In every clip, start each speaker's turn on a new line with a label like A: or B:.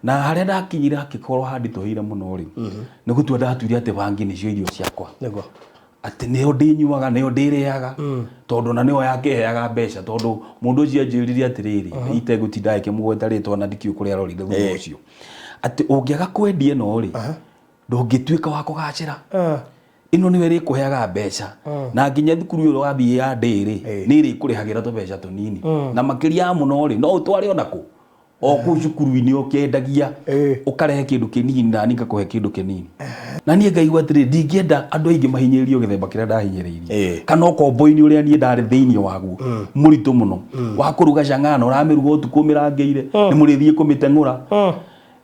A: Na harĩa ndakinyire hakĩkorwo handitũhĩire mũno rĩ, nĩ gũtua ndatuire atĩ bangi nĩcio irio ciakwa.
B: Nĩguo.
A: Atĩ nĩyo ndĩnyuaga, nĩyo ndĩrĩaga, tondũ na nĩyo yakĩheaga mbeca, tondũ mũndũ ũcio anjĩrire atĩrĩrĩ, itegũtinda ngĩmũgweta rĩtwa na ndikĩũĩ kũrĩa arorire thutha ũcio, atĩ ũngĩaga kwendia ĩno rĩ, ndũngĩtuĩka wa kũgacĩra. Ĩno nĩyo ĩrĩkũheaga mbeca, na nginya thukuru ĩyo ũrathiĩ ya ndĩrĩ, nĩ ĩrĩkũrĩhagĩra tũbeca tũnini, na makĩria ya mũno rĩ, no ũtware ona kũ o kũu cukuru-inĩ ũkĩendagia, ũkarehe kĩndũ kĩnini na niĩ ngakũhe kĩndũ kĩnini. Na niĩ ngaigua atĩrĩ, ndingĩenda andũ aingĩ mahinyĩrĩrio gĩthemba kĩrĩa ndahinyĩrĩirio, kana ũkombo-inĩ ũrĩa niĩ ndarĩ thĩinĩ waguo mũritũ mũno, wa kũruga chang'aa na ũramĩruga ũtukũ ũmĩrangĩire, nĩ mũrĩthiĩ kũmĩteng'ũra,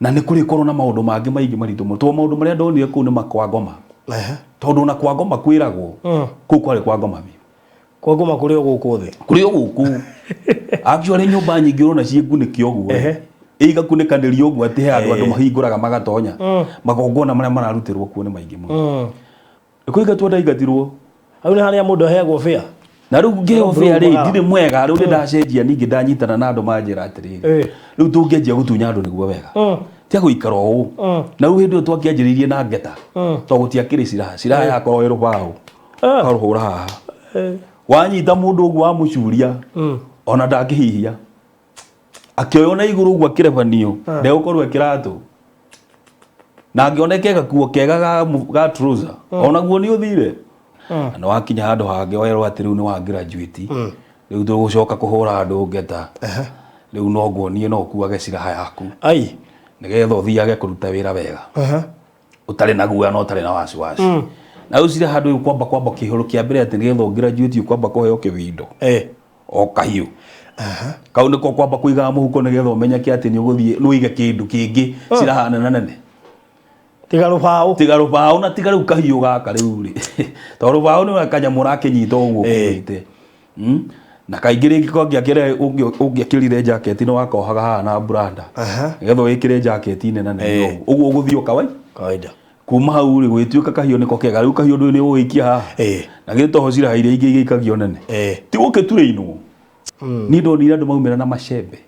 A: na nĩ kũrĩkorwo na maũndũ mangĩ maingĩ maritũ mũno, tondũ maũndũ marĩa ndonire kũu nĩ makwa ngoma, tondũ ona kwa ngoma kwĩragwo, kũu kwarĩ kwa ngoma biũ.
B: Kwa ngoma kũrĩ o gũkũ thĩ.
A: Kũrĩ o gũkũ. Actually nyũmba nyingĩ ũrona ciĩ ngunĩke ũguo. Igakunĩkanĩrio ũguo atĩ he handũ andũ mahingũraga magatonya. Magongona marĩa mararutĩrwo kuo nĩ maingĩ mũno. Nĩ kũingatwo ndaingatirwo.
B: Hau nĩ harĩa mũndũ aheagwo fare.
A: Na rĩu ngĩheo fare rĩ, ndirĩ mwega, rĩu nĩ ndacenjia ningĩ ndanyitana na andũ manjĩra atĩrĩrĩ, rĩu tũngĩanjia gũtunya andũ nĩguo wega. Tiga gũikara ũũ. Na rĩu hĩndĩ ĩyo twakĩanjĩrĩirie na ngeta, tondũ gũtiakĩrĩ silaha. Silaha yakoragwo ĩ rũbaũ. Ũkarũhũra haha. Wanyita mũndũ ũguo wamũcuria, ona ndangĩhihia. Akĩoywo na igũrũ ũguo akĩrebanio, ndegũkorwo e kĩratũ. Na angĩoneke gakuo kega ga trouser, onaguo nĩ ũthire. Na nĩ wakinya handũ hangĩ werwo atĩ rĩu nĩ wa graduate, rĩu tũgũcoka kũhũra andũ ngeta. Rĩu no nguonie no ũkuage silaha yaku.
B: Ai.
A: Nĩgetha ũthiage kũruta wĩra wega. Ũtarĩ na guoya na ũtarĩ na wasiwasi. Na rĩu cirĩ handũ rĩu kwamba kwamba kĩhũrũ kĩa mbere atĩ nĩgetha ũgraduate ũkwamba kũheo kĩwindo. O kahiũ. Kau nĩko kwamba kũigaga mũhuko nĩgetha ũmenyeke atĩ nĩ ũgũthiĩ nĩ ũige kĩndũ kĩngĩ ciraha nene nene.
B: Tiga rũbaũ.
A: Tiga rũbaũ na tiga rĩu kahiũ gaka rĩu rĩ. Tondũ rũbaũ nĩ kanyamũ ũrakĩnyita ũguo ũkuĩte. Na kaingĩ rĩngĩ kangĩakĩre ũngĩakĩrire jaketi nĩ wakohaga haha na branda. Nĩgetha wĩkĩre jaketi nene nene ũguo. Ũguo ũgũthiĩ o kawaida.
B: Kawaida.
A: Kuma hau rĩ gũgĩtuĩka kahiũ nĩko kega. Rĩu kahiũ ndũĩ nĩ ũgũgĩikia haha. Na githĩ toho ciraha iria ingĩ igĩikagio nene. Ti gũkĩturĩinwo. Niĩ ndonire andũ maumĩra na macembe.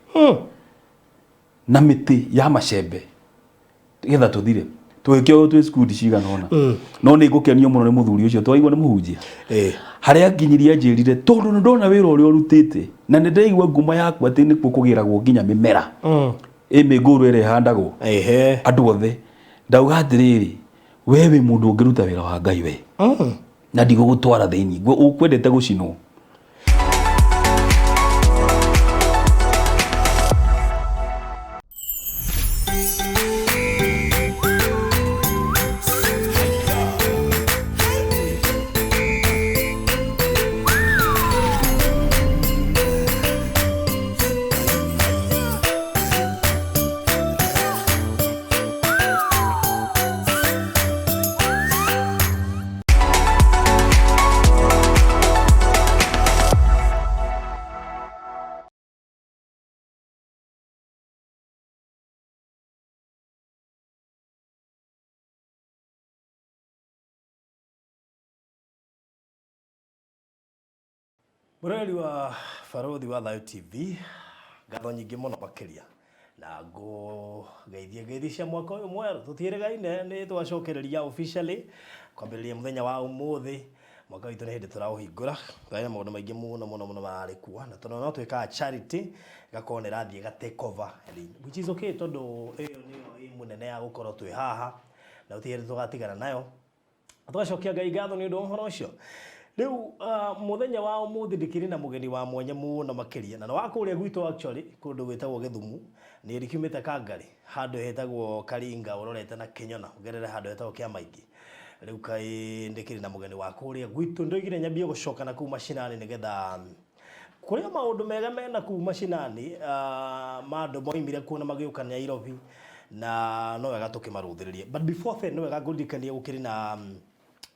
A: Na mĩtĩ ya macembe. Nĩgetha tũthire. Tũgĩkĩoywo twĩ cikundi cigana ũna. No nĩ ngũkenio mũno nĩ mũthuri ũcio twaigua nĩ mũhunjia. Harĩa nginyirie anjĩrire tondũ nĩ ndona wĩra ũrĩa ũrutĩte na nĩ ndaigua ngumo yaku atĩ nĩkuo kũgĩragwo nginya mĩmera. Ĩ mĩngũrũ ĩrĩa ĩhandagwo. Andũ othe. Ndauga atĩrĩrĩ, we wĩ mũndũ ũngĩruta wĩra wa Ngai we. Na ndigũgũtwara thĩinĩ. Ũkwendete gũcinwo.
B: Mũroreri wa Barũthi wa Thayũ TV, ngatho nyingĩ mũno makĩria na ngũgeithie ngeithi cia mwaka ũyũ mwerũ. Tũtiĩrĩgaine nĩ twacokereria officially kwambĩrĩria mũthenya wa ũmũthĩ. Mwaka witũ nĩ hĩndĩ tũraũhingũra, twarĩ na maũndũ maingĩ mũno mũno mũno mararĩ kuo na tondũ no twĩkaga charity ĩgakorwo nĩ ĩrathiĩ ĩga take over which is okay tondũ ĩyo nĩyo aim nene ya gũkorwo twĩ haha na gũtirĩ hĩndĩ tũgatigana nayo. Tũgacokia Ngai ngatho nĩ ũndũ wa ũhoro ũcio. Rĩu mũthenya wa ũmũthĩ ndĩkĩrĩ na mũgeni wa mwanya mũno makĩria na nĩ wa kũrĩa gwitũ actually kũndũ gwĩtagwo Gĩthumu. Niĩ ndikiumĩte Kangarĩ handũ hetagwo Karinga ũrorete na Kĩnyona ũgerere handũ hetagwo Kĩamaingĩ. Rĩu kaĩ ndĩkĩrĩ na mũgeni wa kũrĩa gwitũ ndoigire nyambie gũcoka na kũu macinani nĩgetha kũrĩ o maũndũ mega mena kũu macinani ma andũ moimire kuo na magĩũka Nairobi na no wega tũkĩmarũthĩrĩrie. But before then nĩ wega ngũririkanie gũkĩrĩ na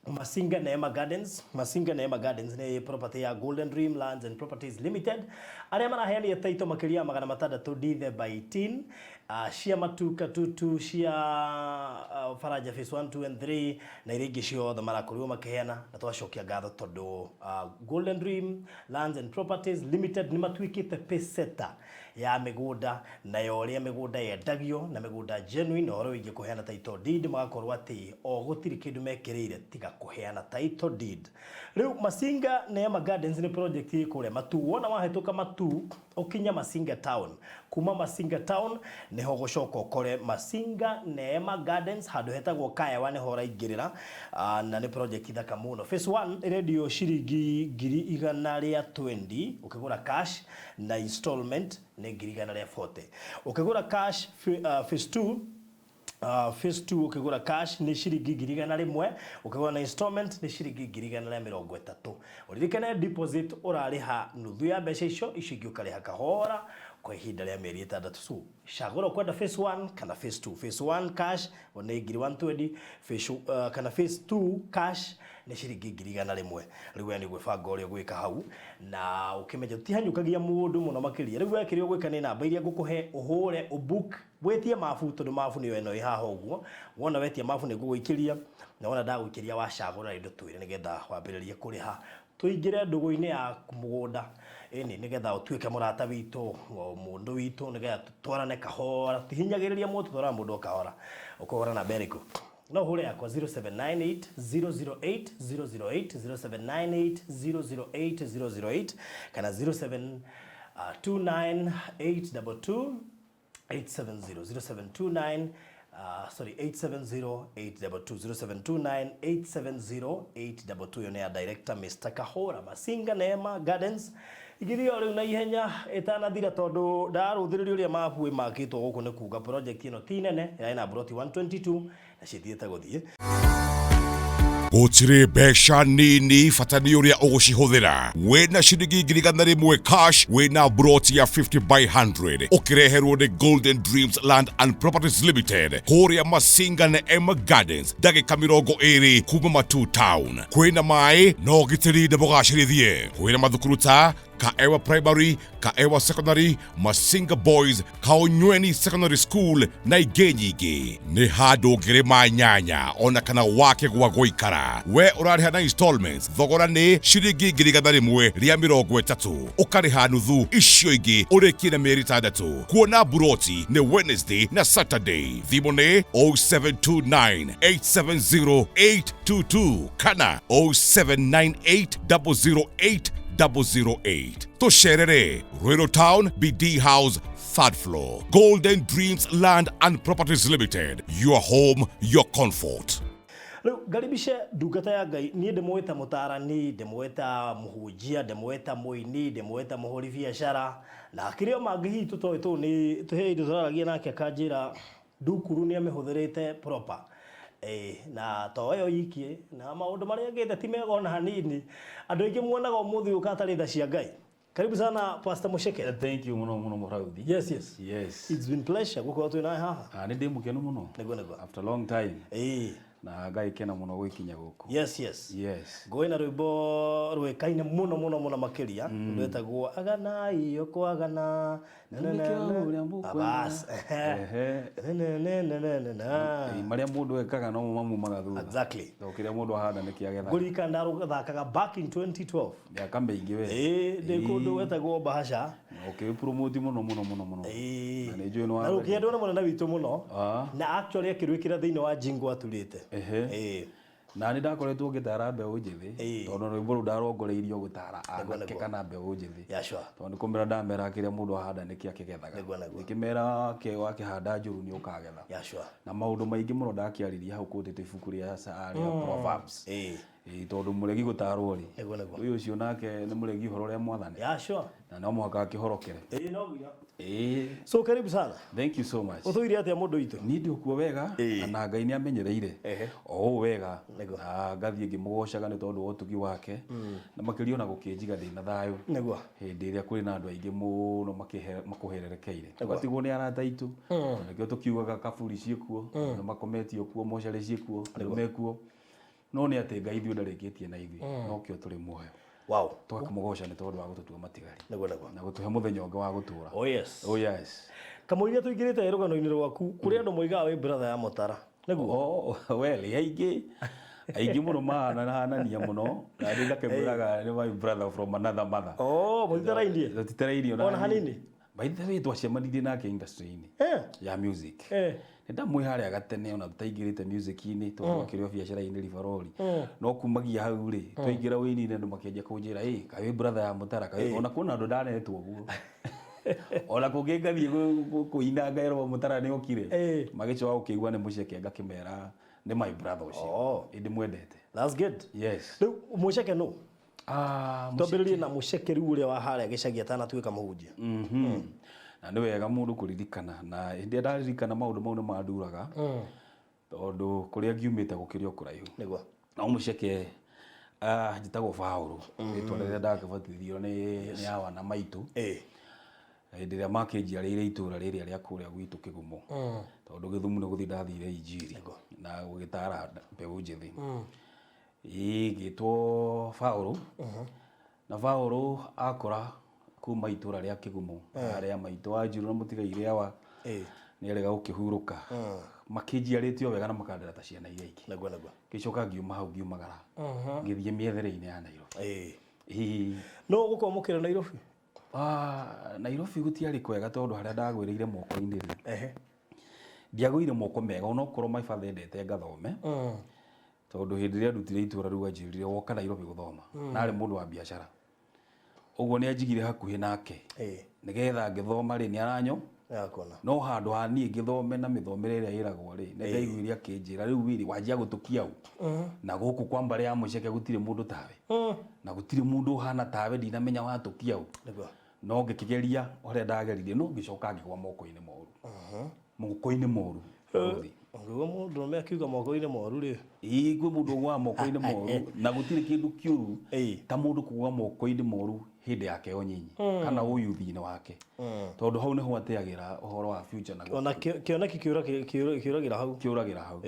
B: Masinga Neema Gardens. Masinga Neema Gardens nĩ property ya Golden Dream Lands and Properties Limited arĩa maraheanire title makĩria ya 600 December 18. Cia Matu Katutu, cia Faraja phase 1, 2 and 3 na iria ingĩ ciothe marakorirwo makĩheana. Na twacokia ngatho tondũ Golden Dream Lands and Properties Limited nĩ matuĩkĩte pacesetter ya mĩgũnda na ya ũrĩa mĩgũnda yendagio na mĩgũnda genuine, ũhoro wĩgiĩ kũheana title deed, magakorwo atĩ o gũtirĩ kĩndũ mekĩrĩire tiga kũheana title deed. Rĩu Masinga Neema Gardens nĩ project ĩ kũrĩa Matu. Wona wahĩtũka Matu ũkinya Masinga town, kuma Masinga town niho gũcoka ũkore Masinga Neema Gardens handũ hetagwo Kaewa, niho ũraingĩrĩra. Na nĩ project thaka mũno. Phase 1 ĩrendio ciringi 120,000 ũkĩgũra cash, na installment nĩ 140,000 ũkĩgũra cash. Phase 2, phase 2 ũkĩgũra cash nĩ ciringi 100,000, ũkĩgũra na installment nĩ ciringi 130,000. Ũririkane deposit ũrarĩha nuthu ya mbeca icio, icio ingĩ ũkarĩha kahora kwa ihinda rĩa mĩeri 6. So cagũra ũkwenda phase 1 kana phase 2. Phase 1 cash nĩ 120,000, phase, kana phase 2 cash nĩ ciringi 100,000. Rĩu we nĩ gwĩbanga ũrĩa ũgwĩka hau na ũkĩmenya tũtihanyũkagia mũndũ mũno makĩria. Rĩu we kĩrĩa ũgwĩka nĩ namba iria ngũkũhe ũhũre, ũbook, wĩtie mabu, tondũ mabu nĩyo ĩno ĩ haha ũguo. Wona wetia mabu nĩ ngũgũikĩria, na wona ndagũikĩria wacagũra indo twĩre nĩgetha wambĩrĩrie kũrĩha, tũingĩre ndũgũ-inĩ ya mũgũnda ĩni, nĩgetha ũtuĩke mũrata witũ, mũndũ witũ, nĩgetha tũtwarane kahora. Tũtihinyagĩrĩria mũndũ, tũtwaraga mũndũ o kahora. Ũkũhũra namba ĩrĩkũ? No ũhũre yakwa 0798 008 008, 0798 008 008, kana 07 29 822 870, 0729, sorry, 870 822, 0729 870 822. Yo nĩ ya director Mr. Kahora. Masinga Neema Gardens igithio rĩu na ihenya ĩtanathira, tondũ ndarũthĩrĩria ũrĩa mabu ĩmakĩtwo gũkũ, nĩ kuga project ĩno ti nene, yarĩ na broti 122 na cithiĩte gũthiĩ.
C: Gũtirĩ mbeca nini, bata nĩ ũrĩa ũgũcihũthĩra. Wĩna ciringi 100,000 cash, wĩna broti ya 50 by 100 ũkĩreherwo nĩ Golden Dreams Land and Properties Limited kũrĩa Masinga Neema Gardens, ndagĩka 20 kuma Matu town. Kwĩna maĩ no gitĩri na mũgacĩrithie. Kwĩna mathukuru ta Kaewa Primary, Kaewa Secondary, Masinga Boys, Kaonyweni Secondary School na ingĩ nyingĩ. Nĩ handũ ũngĩrĩma nyanya ona kana wake gwa gũikara. We ũrarĩha na installments, thogora nĩ ciringi 130,000, ũkarĩha nuthu, icio ingĩ ũrĩkie na mĩeri 6. Kuona buroti nĩ Wednesday na Saturday. Thimũ nĩ 0729 870 822 kana 0798 008 008. Tũcerere Ruiru Town, BD House, third floor. Golden Dreams Land and Properties Limited. Your home, your comfort.
B: Rĩu ngaribishe ndungata ya Ngai. Niĩ ndĩmwĩta mũtarani, ndĩmwĩta mũhunjia, ndĩmwĩta mũini, ndĩmwĩta mũhũri biacara na kĩrĩa mangĩ hihi tũtoĩ. Tũ nĩ tũhe indo tũraragia nake akanjĩra ndukuru nĩ amĩhũthĩrĩte proper. Na to ĩyo iki na maũndũ marĩa angĩte ti mega ona hanini. Andũ aingĩ muonaga ũmũthĩ ũyũ katarĩ tha cia Ngai. Karibu sana, Pastor Musheke.
A: Thank you muno muno, Mũrauthi.
B: Yes.
A: Yes.
B: It's been pleasure gũkorwo twĩ nawe haha.
A: Ah, nĩ ndĩ mũkenu mũno.
B: Nĩguo.
A: After long time. Na Ngai kena mũno gwĩkinya gũkũ.
B: Yes.
A: Yes.
B: Ngũĩ na rwĩmbo rwĩkaine mũno mũno mũno makĩria, rwĩtagwo "Aganai Kwagana". Na, na, na,
A: Nĩkĩo
B: na.
A: ũrĩa mũkwenda.
B: Abas.
A: Ehe.
B: Na, na, na, na, na, na, na.
A: Ĩ, marĩa mũndũ ekaga no mo mamumaga thutha.
B: Exactly.
A: Tondũ kĩrĩa mũndũ ahanda nĩkĩo agethaga.
B: Ngũririkana ndarũthakaga back in 2012.
A: Mĩaka mĩingĩ we.
B: Ĩĩ, ndĩ kũndũ gwetagwo Bahasha.
A: Ũkĩpromote mũno mũno mũno mũno.
B: Ĩĩ.
A: Na nĩ njũĩ nĩ
B: Na rũkĩendwo nĩ mũnene witũ mũno. Na actually akĩrwĩkĩra thĩinĩ wa jingo aturĩte.
A: Ehe.
B: Ĩĩ.
A: Na nĩ ndakoretwo ngĩtara mbeũ njĩthĩ, tondũ rwĩmbo rũu ndarongoreirio gũtara anake kana mbeũ njĩthĩ. Tondũ nĩ kũmera ndamera kĩrĩa mũndũ ahanda nĩkĩo akĩgethaga.
B: Nĩguo.
A: Ngĩkĩmera wakĩhanda njũru nĩ ũkagetha. Na maũndũ maingĩ mũno ndakĩaririe hau kũtĩte ibuku rĩa Proverbs. Ĩĩ, tondũ mũregi gũtarwo rĩ,
B: Nĩguo.
A: ũyũ ũcio nake nĩ mũregi ũhoro ũrĩa mwathane. Na no mũhaka akĩhorokere.
B: Ĩĩ, no nginya.
A: Ĩĩ.
B: So karibu sana.
A: Thank you so much.
B: Ũtũire atĩa, mũndũ witũ?
A: Niĩ ndĩ kuo wega na Ngai nĩ amenyereire o ũũ wega, na ngathiĩ ngĩmũgocaga nĩ tondũ wa ũtugi wake, na makĩria ona gũkĩnjiga ndĩ na thayũ hĩndĩ ĩrĩa kwĩ na andũ aingĩ mũno makũhererekeire, tũgatigwo nĩ arata aitũ. Na nĩkĩo tũkiugaga kaburi ciĩkuo, andũ makometio kuo, mocarĩ ciĩkuo, andũ mekuo, no nĩ atĩ Ngai ithuĩ ndarĩkĩtie na ithuĩ, nokĩo tũrĩ muoyo.
B: Wow.
A: Tũgakĩmũgoca nĩ tondũ wa gũtũtua matigari
B: Nĩguo nĩguo.
A: na gũtũhe mũthenya ũngĩ wa gũtũra.
B: Oh yes.
A: Oh yes.
B: Kamũiria tũingĩrĩte rũgano-inĩ rwaku, kũrĩ andũ moigaga wĩ brother ya Mũtara. Nĩguo?
A: Oh, well, aingĩ aingĩ mũno mahanania mũno na niĩ ngakĩmwĩraga nĩ my brother from another mother.
B: Oh, mũtitarainie?
A: Tũtitarainie
B: Ona hanini?
A: By the way, twacemanirie nake industry-inĩ ya music. Nĩ ndamũĩ harĩa gatene ona tũtaingĩrĩte music-inĩ tondũ akĩrĩ o biacara-inĩ Rivaroli. No kumagia hau rĩ, twaingĩra wĩini-inĩ andũ makĩanjia kũnjĩra, ĩ kaĩ wĩ brother ya Mũtara, kaĩ ona kwĩna andũ ndanetwo ũguo. Ona kũngĩ ngathiĩ kũina ngerwo Mũtara nĩ okire. Magĩcoka gũkĩigua nĩ mũceke ngakĩmera nĩ my brother ũcio. Ĩ ndĩmwendete.
B: That's good.
A: Yes.
B: Rĩu mũceke nũ?
A: Ah,
B: Twambĩrĩrie na mũceke rĩu ũrĩa wa harĩa gĩcagi atanatuĩka mũhunjia.
A: Na nĩ wega mũndũ kũririkana na hĩndĩ ĩrĩa ndaririkana maũndũ mau nĩ manduraga tondũ kũrĩa ngiumĩte gũkĩrĩ o kũraihu.
B: Nĩguo.
A: No mũceke njĩtagwo Paũlũ, rĩtwa rĩrĩa ndakĩbatithirio nĩ awa na maitũ. Hĩndĩ ĩrĩa makĩnjiarĩire itũra rĩrĩa rĩa kũrĩa gwitũ Kĩgumo, tondũ Gĩthumo nĩ gũthiĩ ndathire injiri na gũgĩtara mbeũ njĩthĩ. Ĩĩ ngĩtwo Paũlũ, na Paũlũ akũra kuma itũra rĩa Kĩgumo, harĩa maitũ wanjirũ na mũtigairĩ awa nĩ arega gũkĩhurũka. Makĩnjiarĩte o wega na makandera ta ciana iria ingĩ.
B: Nĩguo nĩguo.
A: Ngĩcoka ngiuma hau ngiumagara, ngĩthiĩ mĩethere-inĩ ya Nairobi. Ĩĩ.
B: No ũgũkwamũkĩra Nairobi?
A: Nairobi gũtiarĩ kwega tondũ harĩa ndagwĩrĩire moko-inĩ rĩ, ndiagũire moko mega onokorwo my father endete ngathome. Tondũ hĩndĩ ĩrĩa ndutire itũra rĩu anjĩrire woka Nairobi gũthoma. Na arĩ mũndũ wa biacara. Ũguo nĩ anjigire hakuhĩ nake. Nĩgetha ngĩthoma rĩ nĩ aranyo. No handũ ha niĩ ngĩthome na mĩthomere ĩrĩa ĩragwo rĩ, nĩ ndaiguire akĩnjĩra rĩu wĩrĩ wanjia gũtũkia ũ. Na gũkũ kwa mbarĩ ya mũceke gũtirĩ mũndũ tawe. Na gũtirĩ mũndũ ũhana tawe ndinamenya watũkia ũ. No ngĩkĩgeria ũrĩa ndageririe no ngĩcoka ngĩgwa moko-inĩ moru. Moko-inĩ moru.
B: Ũngĩigua mũndũrũme akiuga moko-inĩ moru rĩ.
A: Ĩĩ kwĩ mũndũ ũgũaga moko-inĩ moru na gũtirĩ kĩndũ kĩũru ta mũndũ kũgũa moko-inĩ moru hĩndĩ yake o nyinyi kana ũyuthi-inĩ wake. Tondũ hau nĩho ateagĩra ũhoro wa future na
B: Ona kĩoneki kĩũragĩra hau.
A: Kĩũragĩra hau.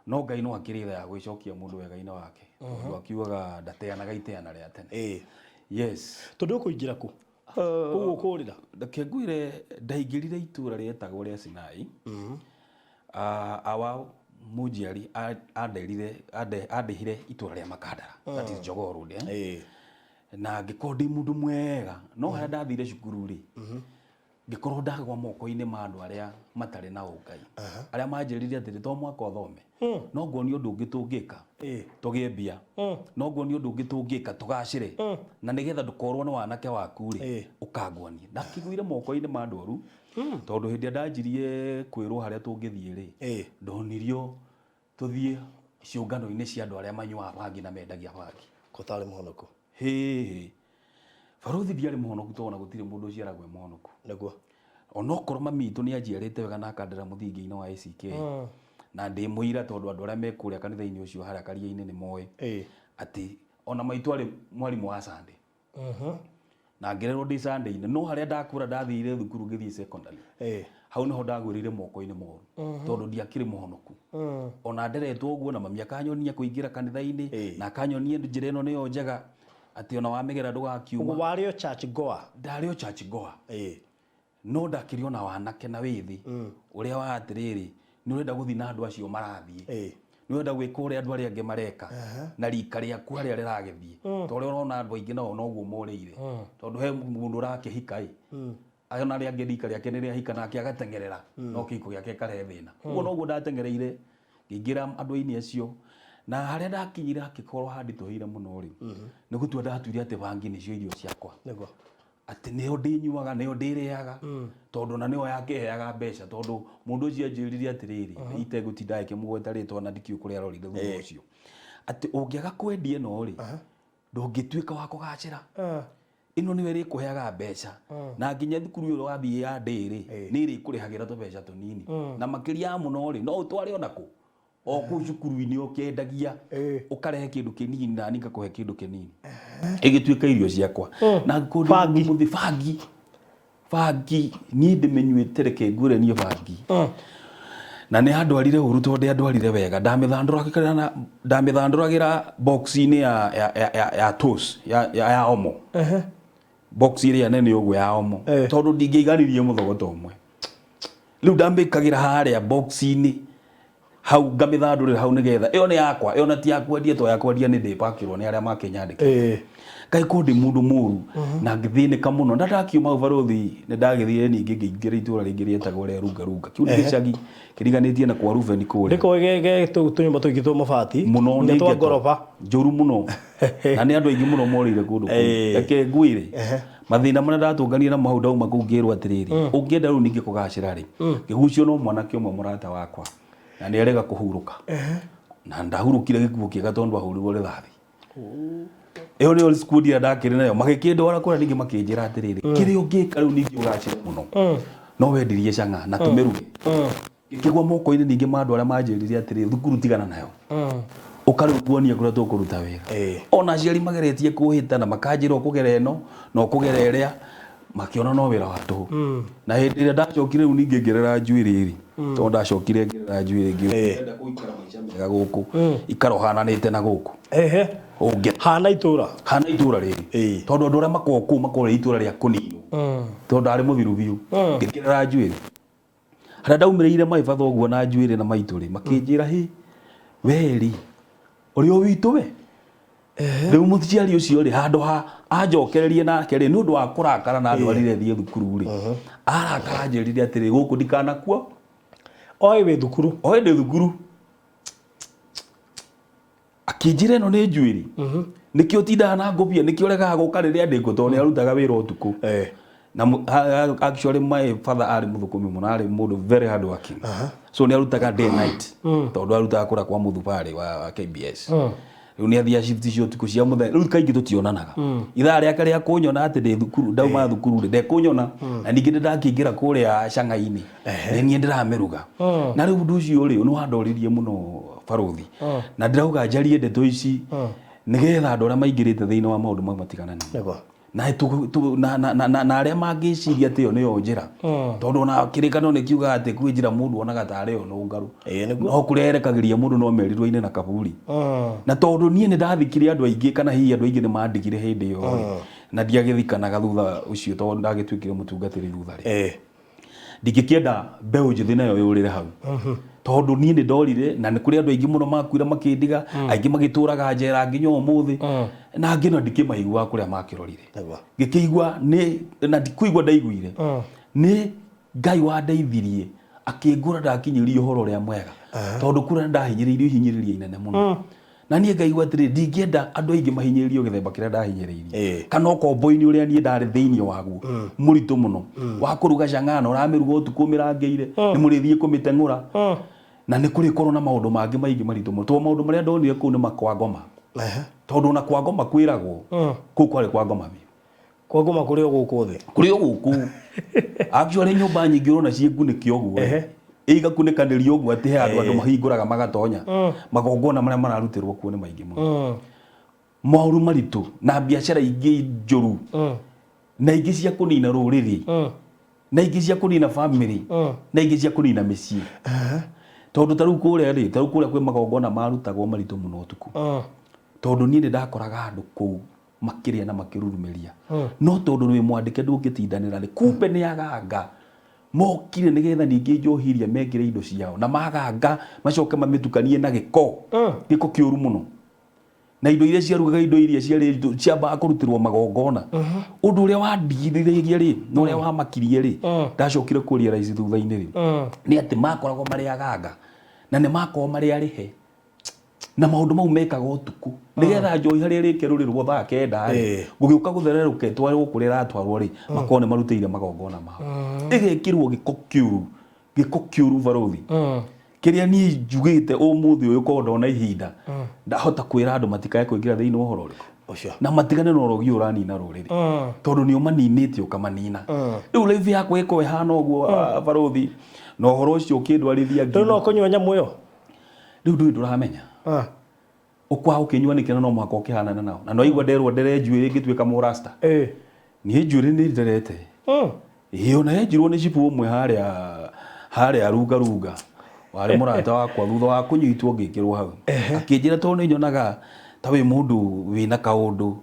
A: No Ngai no akĩrĩ tha ya gwĩcokia mũndũ wega-inĩ wake. Tondũ akiugaga ndateanaga iteana rĩa tene. Yes.
B: Tondũ ũkũingĩra kũ? Kũu ũkũrĩra?
A: Reke ngwĩre ndaingĩrire itũra rĩetagwo rĩa Sinai. Awa mũnjiari anderire andĩhire itũra rĩa Makandara. That is Jogoo Road. Na ngĩkorwo ndĩ mũndũ mwega. No harĩa ndathire cukuru rĩ, ngĩkorwo ndagwa moko-inĩ ma andũ arĩa matarĩ na ũngai. Arĩa manjĩrire atĩrĩ, to mũhaka ũthome. No nguonie ũndũ ũngĩ tũngĩka tũgĩe mbia. No nguonie ũndũ ũngĩ tũngĩka tũgacĩre. Na nĩgetha ndũkorwo nĩ wanake waku rĩ, ũkanguonie. Ndakĩgũire moko-inĩ ma andũ oru, tondũ hĩndĩ ĩrĩa ndanjirie kwĩrwo harĩa tũngĩthiĩ rĩ, ndonirio tũthiĩ ciũngano-inĩ cia andũ arĩa manyuaga bangi na mendagia bangi.
B: Ko ũtarĩ mũhonoku?
A: Hĩĩ. Barũthi ndiarĩ mũhonoku tondũ ona gũtirĩ mũndũ ũciaragwo e mũhonoku.
B: Nĩguo.
A: Onokorwo mami witũ nĩ anjiarĩte wega na akandera mũthingi-inĩ wa ACK. Na ndĩ mũira tondũ andũ arĩa me kũrĩa kanitha-inĩ ũcio harĩa karia-inĩ nĩ moĩ. Atĩ ona maitũ arĩ mwarimũ wa Sunday. Na ngĩrerwo ndĩ Sunday-inĩ. No harĩa ndakũra ndathire thukuru ngĩthiĩ secondary. Hau nĩho ndagwĩrĩire moko-inĩ moru. Tondũ ndiakĩrĩ mũhonoku. Ona nderetwo ũguo na mami akanyonia kũingĩra kanitha-inĩ na akanyonia njĩra ĩno nĩyo njega. Atĩ ona wamĩgera ndũgakiuma.
B: Ũguo warĩ o church goer?
A: Ndarĩ o church goer. No ndakĩrĩ ona wanake na wĩthĩ ũrĩa wa atĩrĩrĩ nĩ ũrenda gũthiĩ na andũ acio marathiĩ. Nĩ ũrenda gwĩka ũrĩa andũ arĩa angĩ mareka na rika rĩaku harĩa rĩragĩthiĩ. Ta ũrĩa ũrona andũ aingĩ nao noguo morĩire. Tondũ he mũndũ ũrakĩhika ĩ, ona arĩa angĩ rika rĩake nĩ rĩahika nake agateng'erera no kĩhiko gĩake gĩkarehe thĩna. Ũguo noguo ndateng'ereire ngĩingĩra andũ-inĩ acio na harĩa ndakinyire hakĩkorwo handitũhĩire mũno rĩ, nĩ gũtua ndatuire atĩ bangi nĩcio irio ciakwa. Atĩ nĩyo ndĩnyuaga, nĩyo ndĩrĩaga, tondũ ona nĩyo yakĩheaga mbeca, tondũ mũndũ ũcio anjĩrire atĩrĩrĩ, itegũtinda ngĩkĩmũgweta rĩtwa na ndikĩũĩ kũrĩa arorire thutha ũcio, atĩ ũngĩaga kwendia ĩno rĩ, ndũngĩtuĩka wa kũgacĩra. Ĩno nĩyo ĩrĩkũheaga mbeca. Na nginya thukuru ĩyo wathiĩ ya day rĩ, nĩ ĩrĩkũrĩhagĩra tũbeca tũnini. Na makĩria ya mũno rĩ, no ũtware ona kũ? O kũu cukuru-inĩ ũkĩendagia, ũkarehe kĩndũ kĩnini na niĩ ngakũhe kĩndũ kĩnini. Ĩgĩtuĩka irio ciakwa. Na angĩkorwo ndĩ
B: Bangi.
A: mũndũ mũthĩ, bangi. Bangi, niĩ ndĩmĩnyuĩte reke ngwĩre niĩ bangi. Na nĩ andwarire ũru tondũ ndĩandwarire wega. Ndamĩthandũragĩra box-inĩ ya, ya, ya, ya, ya toast, ya, ya, ya omo. Box ĩrĩa nene ũguo ya omo. Tondũ ndingĩiganirie mũthogoto ũmwe. Rĩu ndamĩkagĩra harĩa box-inĩ hau ngamĩthandũrĩra hau nĩgetha ĩyo nĩ yakwa, ĩyo na ti ya kwendia, to ya kwendia nĩ ndĩpakĩrwo nĩ arĩa makĩnyandĩkĩte. Ngaĩkorwo ndĩ mũndũ mũru na ngĩthĩnĩka mũno. Na ndakiuma hau barũthi nĩ ndagĩthire ningĩ ngĩingĩra itũra rĩngĩ rĩetagwo rĩa Runga Runga. Kĩu nĩ gĩcagi kĩriganĩtie na kwa Reuben kũrĩa.
B: Nĩko ge tũnyũmba tũingĩ twa mabati
A: Mũno
B: nginya
A: nĩ
B: twa
A: ngeto
B: ngoroba.
A: Njũru mũno. Na nĩ andũ aingĩ mũno morĩire kũndũ kũu. Reke ngwĩre, mathĩna marĩa ndatũnganire namo hau ndauma kũu ngĩrwo atĩrĩrĩ, ũngĩenda rĩu ningĩ kũgacĩra rĩ, ngĩgucio no mwanake ũmwe mũrata wakwa na nĩ erega kũhurũka. Na ndahurũkire gĩkuũ kĩega tondũ ahũrirwo rĩthathi. Ĩyo nĩyo squad ĩrĩa ndakĩrĩ nayo, magĩkĩndwara kũrĩa ningĩ makĩnjĩra atĩrĩrĩ, kĩrĩa ũngĩka rĩu ningĩ ũgacĩre mũno, no wendirie chang'aa na tũmĩruge. Ngĩkĩgwa moko-inĩ ningĩ ma andũ arĩa manjĩrire atĩrĩ, thukuru tigana nayo, ũka rĩu nguonie kũrĩa tũkũruta wĩra. Ona aciari mageretie kũhĩta na makanjĩra ũkũgera ĩno na ũkũgera ĩrĩa, makĩona no wĩra wa tũhũ. Na hĩndĩ ĩrĩa ndacokire rĩu ningĩ ngĩrera njuĩrĩ rĩ, tondũ ndacokire ngĩrera njuĩrĩ ngĩũria, ndĩrenda gũikara maica mega gũkũ, ikara ũhananĩte na gũkũ. Ũngĩ.
B: Hana itũra.
A: Hana itũra rĩrĩ. Tondũ andũ arĩa makoragwo kũu makoragwo rĩ itũra rĩa kũninwo. Tondũ ndarĩ mũthiru biũ. Ngĩkĩrera njuĩrĩ. Harĩa ndaumĩrĩire my father ũguo na njuĩrĩ na maitũ rĩ, makĩnjĩra hĩ, we rĩ, ũrĩ o witũ we? Rĩu mũciari ũcio rĩ, handũ ha anjokererie nake rĩ, nĩ ũndũ wa kũrakara na ndwarire thiĩ thukuru rĩ, arakara anjĩrire atĩrĩ, gũkũ ndikanakua.
B: Oĩ wĩ thukuru.
A: Oĩ ndĩ thukuru. Akĩnjĩra ĩno nĩ njuĩrĩ. Nĩkĩo ũtindaga na ngũbia, nĩkĩo ũregaga gũka rĩrĩa ndĩ kũ, tondũ nĩ arutaga wĩra ũtukũ. Na actually my father arĩ mũthũkũmi mũno, arĩ mũndũ very hard working. So nĩ arutaga day night, tondũ arutaga kũrĩa kwa mũthubarĩ wa KBS. Rĩu nĩ athiaga shift cia ũtukũ cia mũthenya, rĩu kaingĩ tũtionanaga. Ithaa rĩake rĩa kũnyona atĩ ndĩ thukuru, ndauma thukuru rĩ, ndekũnyona. Na ningĩ nĩ ndakĩingĩra kũrĩa cang'ai-inĩ, nĩ niĩ ndĩramĩruga. Na rĩu ũndũ ũcio rĩ, nĩ wandoririe mũno barũthi. Na ndĩrauga njarie ndeto ici, nĩgetha andũ arĩa maingĩrĩte thĩinĩ wa maũndũ mau matigane namo. Na na arĩa mangĩciria atĩ ĩyo nĩyo njĩra. Tondũ ona kĩrĩkanĩro nĩ kiugaga atĩ kwĩ njĩra mũndũ onaga tarĩ yo nũngaru. No kũrĩa yerekagĩria mũndũ no merirwo-inĩ na kaburi. Na tondũ niĩ nĩ ndathikire andũ aingĩ, kana hihi andũ aingĩ nĩ mandigire hĩndĩ ĩyo rĩ, na ndiagĩthikanaga thutha ũcio tondũ ndagĩtuĩkire mũtungatĩri thutha rĩ. Ndingĩkĩenda mbeũ njĩthĩ nayo yũrĩre hau. Tondũ niĩ nĩ ndorire, na nĩ kũrĩ andũ aingĩ mũno makuire makĩndiga, aingĩ magĩtũraga njera nginya ũmũthĩ, na angĩ na ndikĩmaiguaga kũrĩa makĩrorire. Ngĩkĩigua nĩ, na ndikũigua ndaiguire, nĩ Ngai wandeithirie, akĩngũra ndakinyĩria ũhoro ũrĩa mwega. Tondũ kũrĩa ndahinyĩrĩirio ihinyĩrĩria inene mũno. Na niĩ ngaigua atĩrĩ, ndingĩenda andũ aingĩ mahinyĩrĩrio gĩthemba kĩrĩa ndahinyĩrĩirio. Kana ũkombo-inĩ ũrĩa niĩ ndarĩ thĩinĩ waguo, mũritũ mũno. Wa kũruga chang'aa na ũramĩruga ũtukũ ũmĩrangĩire, nĩ mũrĩthiĩ kũmĩteng'ũra. Na nĩ kũrĩkorwo na maũndũ mangĩ maingĩ maritũ mũno. Tondũ maũndũ marĩa ndonire kũu nĩ ma kwa ngoma. Tondũ ona kwa ngoma kwĩragwo, kũu kwarĩ kwa ngoma biũ.
B: Kwa ngoma kũrĩ o gũkũ thĩ.
A: Kũrĩ o gũkũ. Actually nyũmba nyingĩ ũrona ciĩ ngunĩke ũguo. Igakunĩkanĩrio ũguo atĩ he handũ andũ mahingũraga magatonya. Magongona marĩa mararutĩrwo kuo nĩ maingĩ mũno. Maũru maritũ na biacara ingĩ njũru. Na ingĩ cia kũnina rũrĩrĩ. Na ingĩ cia kũnina family. Na ingĩ cia kũnina mĩciĩ. Tondũ ta rĩu kũrĩa rĩ, ta rĩu kũrĩa kwĩ magongona marutagwo maritũ mũno ũtukũ. Tondũ niĩ nĩ ndakoraga andũ kũu makĩrĩa na makĩrurumĩria. No tondũ wĩ mwandĩke ndũngĩtindanĩra rĩ, kumbe nĩ aganga mokire nĩgetha ningĩ njohi iria mekĩre indo ciao, na maganga macoke mamĩtukanie na gĩko, gĩko kĩũru mũno. Na indo iria ciarugaga indo iria ciarĩ ciambaga kũrutĩrwo magongona. Ũndũ ũrĩa wandigithĩrĩria rĩ, na ũrĩa wamakirie rĩ, ndacokire kũ realize thutha-inĩ rĩ, nĩ atĩ makoragwo marĩ aganga na nĩ makoragwo marĩ arĩhe. Na maũndũ mau mekaga ũtukũ nĩgetha njohi harĩa ĩrĩkerũrĩrwo thaa kenda rĩ, gũgĩũka gũthererũka ĩtwarwo kũrĩa ĩratwarwo rĩ, makorwo nĩ marutĩire magongona mao. Ĩgekĩrwo gĩko kĩũru, gĩko kĩũru barũthi. Kĩrĩa niĩ njugĩte ũmũthĩ ũyũ korwo ndona ihinda, ndahota kwĩra andũ matikae kũingĩra thĩinĩ wa ũhoro ũrĩkũ. Na matigane na ũrogi ũyũ ũranina rũrĩrĩ. Tondũ nĩ ũmaninĩte ũkamanina. Rĩu life yakwa ĩkorwo ĩhana ũguo, barũthi, na ũhoro ũcio ũkĩndwarithia
B: Rĩu no kũnyua nyamũ ĩyo?
A: Rĩu ndũĩ ndũramenya. Ũkwaga ũkĩnyua nĩkĩ na no mũhaka ũkĩhanane nao. Na nĩwaigua nderwo ndere njuĩrĩ ngĩtuĩka mũrasta. Niĩ njuĩrĩ nĩ nderete. Ĩĩ ona yenjirwo nĩ cibũ ũmwe harĩa harĩa runga runga. Warĩ mũrata wakwa thutha wa kũnyitwo ngĩkĩrwo hau. Akĩnjĩra tondũ nĩ nyonaga ta wĩ mũndũ wĩna kaũndũ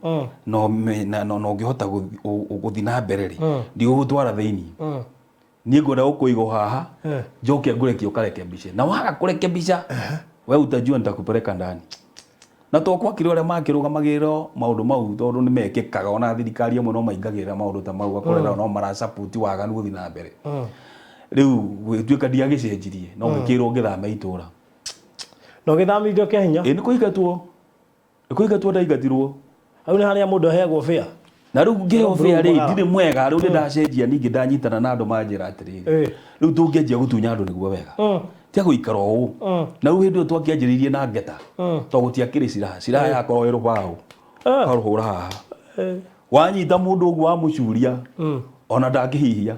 A: no na ũngĩhota gũthiĩ na mbere rĩ, ndigũgũtwara thĩinĩ. Niĩ ngwenda gũkũiga o haha njoke ngũrekie ũkarekebishe, na waga kũrekebisha we utajua nitakupeleka ndani. Na to gwakĩrĩ arĩa makĩrũgamagĩrĩra maũndũ mau, tondũ nĩ mekĩkaga ona thirikari ĩmwe no maingagĩrĩra maũndũ ta mau, ũgakorera no mara support waganu gũthiĩ na mbere. Rĩu gũgĩtuĩka ndiagĩcenjirie, no ngĩkĩrwo ngĩthame itũra.
B: Na ũgĩthamithio kĩa hinya?
A: Ĩ, nĩ kũingatwo, nĩ kũingatwo ndaingatirwo.
B: Hau nĩ harĩa mũndũ aheagwo bĩa.
A: Na rĩu ngĩheo bĩa rĩ, ndirĩ mwega, rĩu nĩ ndacenjia ningĩ ndanyitana na andũ manjĩra atĩrĩrĩ, rĩu tũngĩanjia gũtunya andũ nĩguo wega, tia gũikara ũũ. Na rĩu hĩndĩ ĩyo twakĩanjĩrĩirie na ngeta, tondũ gũtiakĩrĩ silaha, silaha yakorwo ĩ rũbaũ, ũkarũhũra haha. Wanyita mũndũ ũguo wamũcuria, ona ndangĩhihia.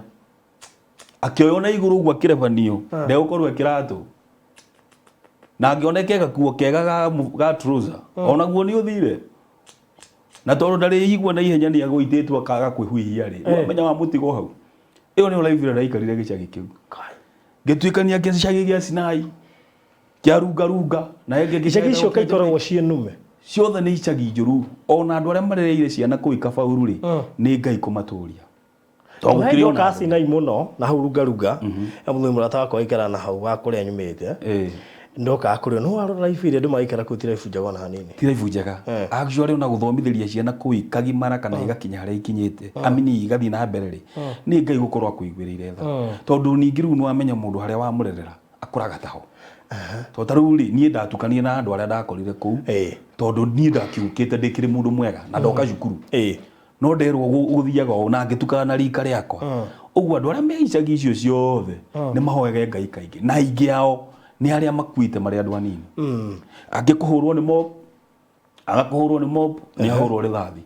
A: Akĩoywo na igũrũ ũguo akĩrebanio, ndegũkorwo e kĩratũ. Na angĩoneke gakuo kega ga trouser, onaguo nĩ ũthire. Na tondũ ndarĩigua na ihenya nĩ agũitĩtwo akaga kwĩhuhia rĩ, wamenya wa mũtigo hau. Ĩyo nĩyo life ĩrĩa ndaikarire gĩcagi kĩu. Ngĩtuĩkania gĩcagi gĩa Sinai, kĩa runga runga, na ĩngĩ
B: Icagi icio kaĩ ikoragwo ciĩ nume?
A: Ciothe nĩ icagi njũru. Ona andũ arĩa marereire ciana kũu ikabauru rĩ, nĩ Ngai kũmatũria. Tondũ gũkĩrĩ ona
B: Ndoka Sinai mũno na hau runga runga, he mũthuri mũrata wakwa waikaraga na hau wa kũrĩa nyumĩte, ndokaga kũrĩa no warora life ĩrĩa andũ maraikara kũu ti life njega ona hanini.
A: Ti life njega. Actually ona gũthomithĩria ciana kũu ikagimara kana igakinya harĩa ikinyĩte, amini igathiĩ na mbere rĩ, nĩ Ngai gũkorwo akũiguĩrĩire tha. Tondũ ningĩ rĩu nĩ wamenya mũndũ harĩa wamũrerera akũraga taho. Tondũ ta rĩu rĩ, niĩ ndatukanire na andũ arĩa ndakorire kũu, tondũ niĩ ndakiũkĩte ndĩkĩrĩ mũndũ mwega na ndoka cukuru. No nderwo gũthiaga ũũ na ngĩtukana na rika rĩakwa. Ũguo andũ arĩa me icagi icio ciothe nĩ mahoege Ngai kaingĩ, na aingĩ ao nĩ arĩa makuĩte marĩ andũ anini. Angĩ kũhũrwo nĩ mob, aga kũhũrwo nĩ mob nĩ ahũrwo rithathi,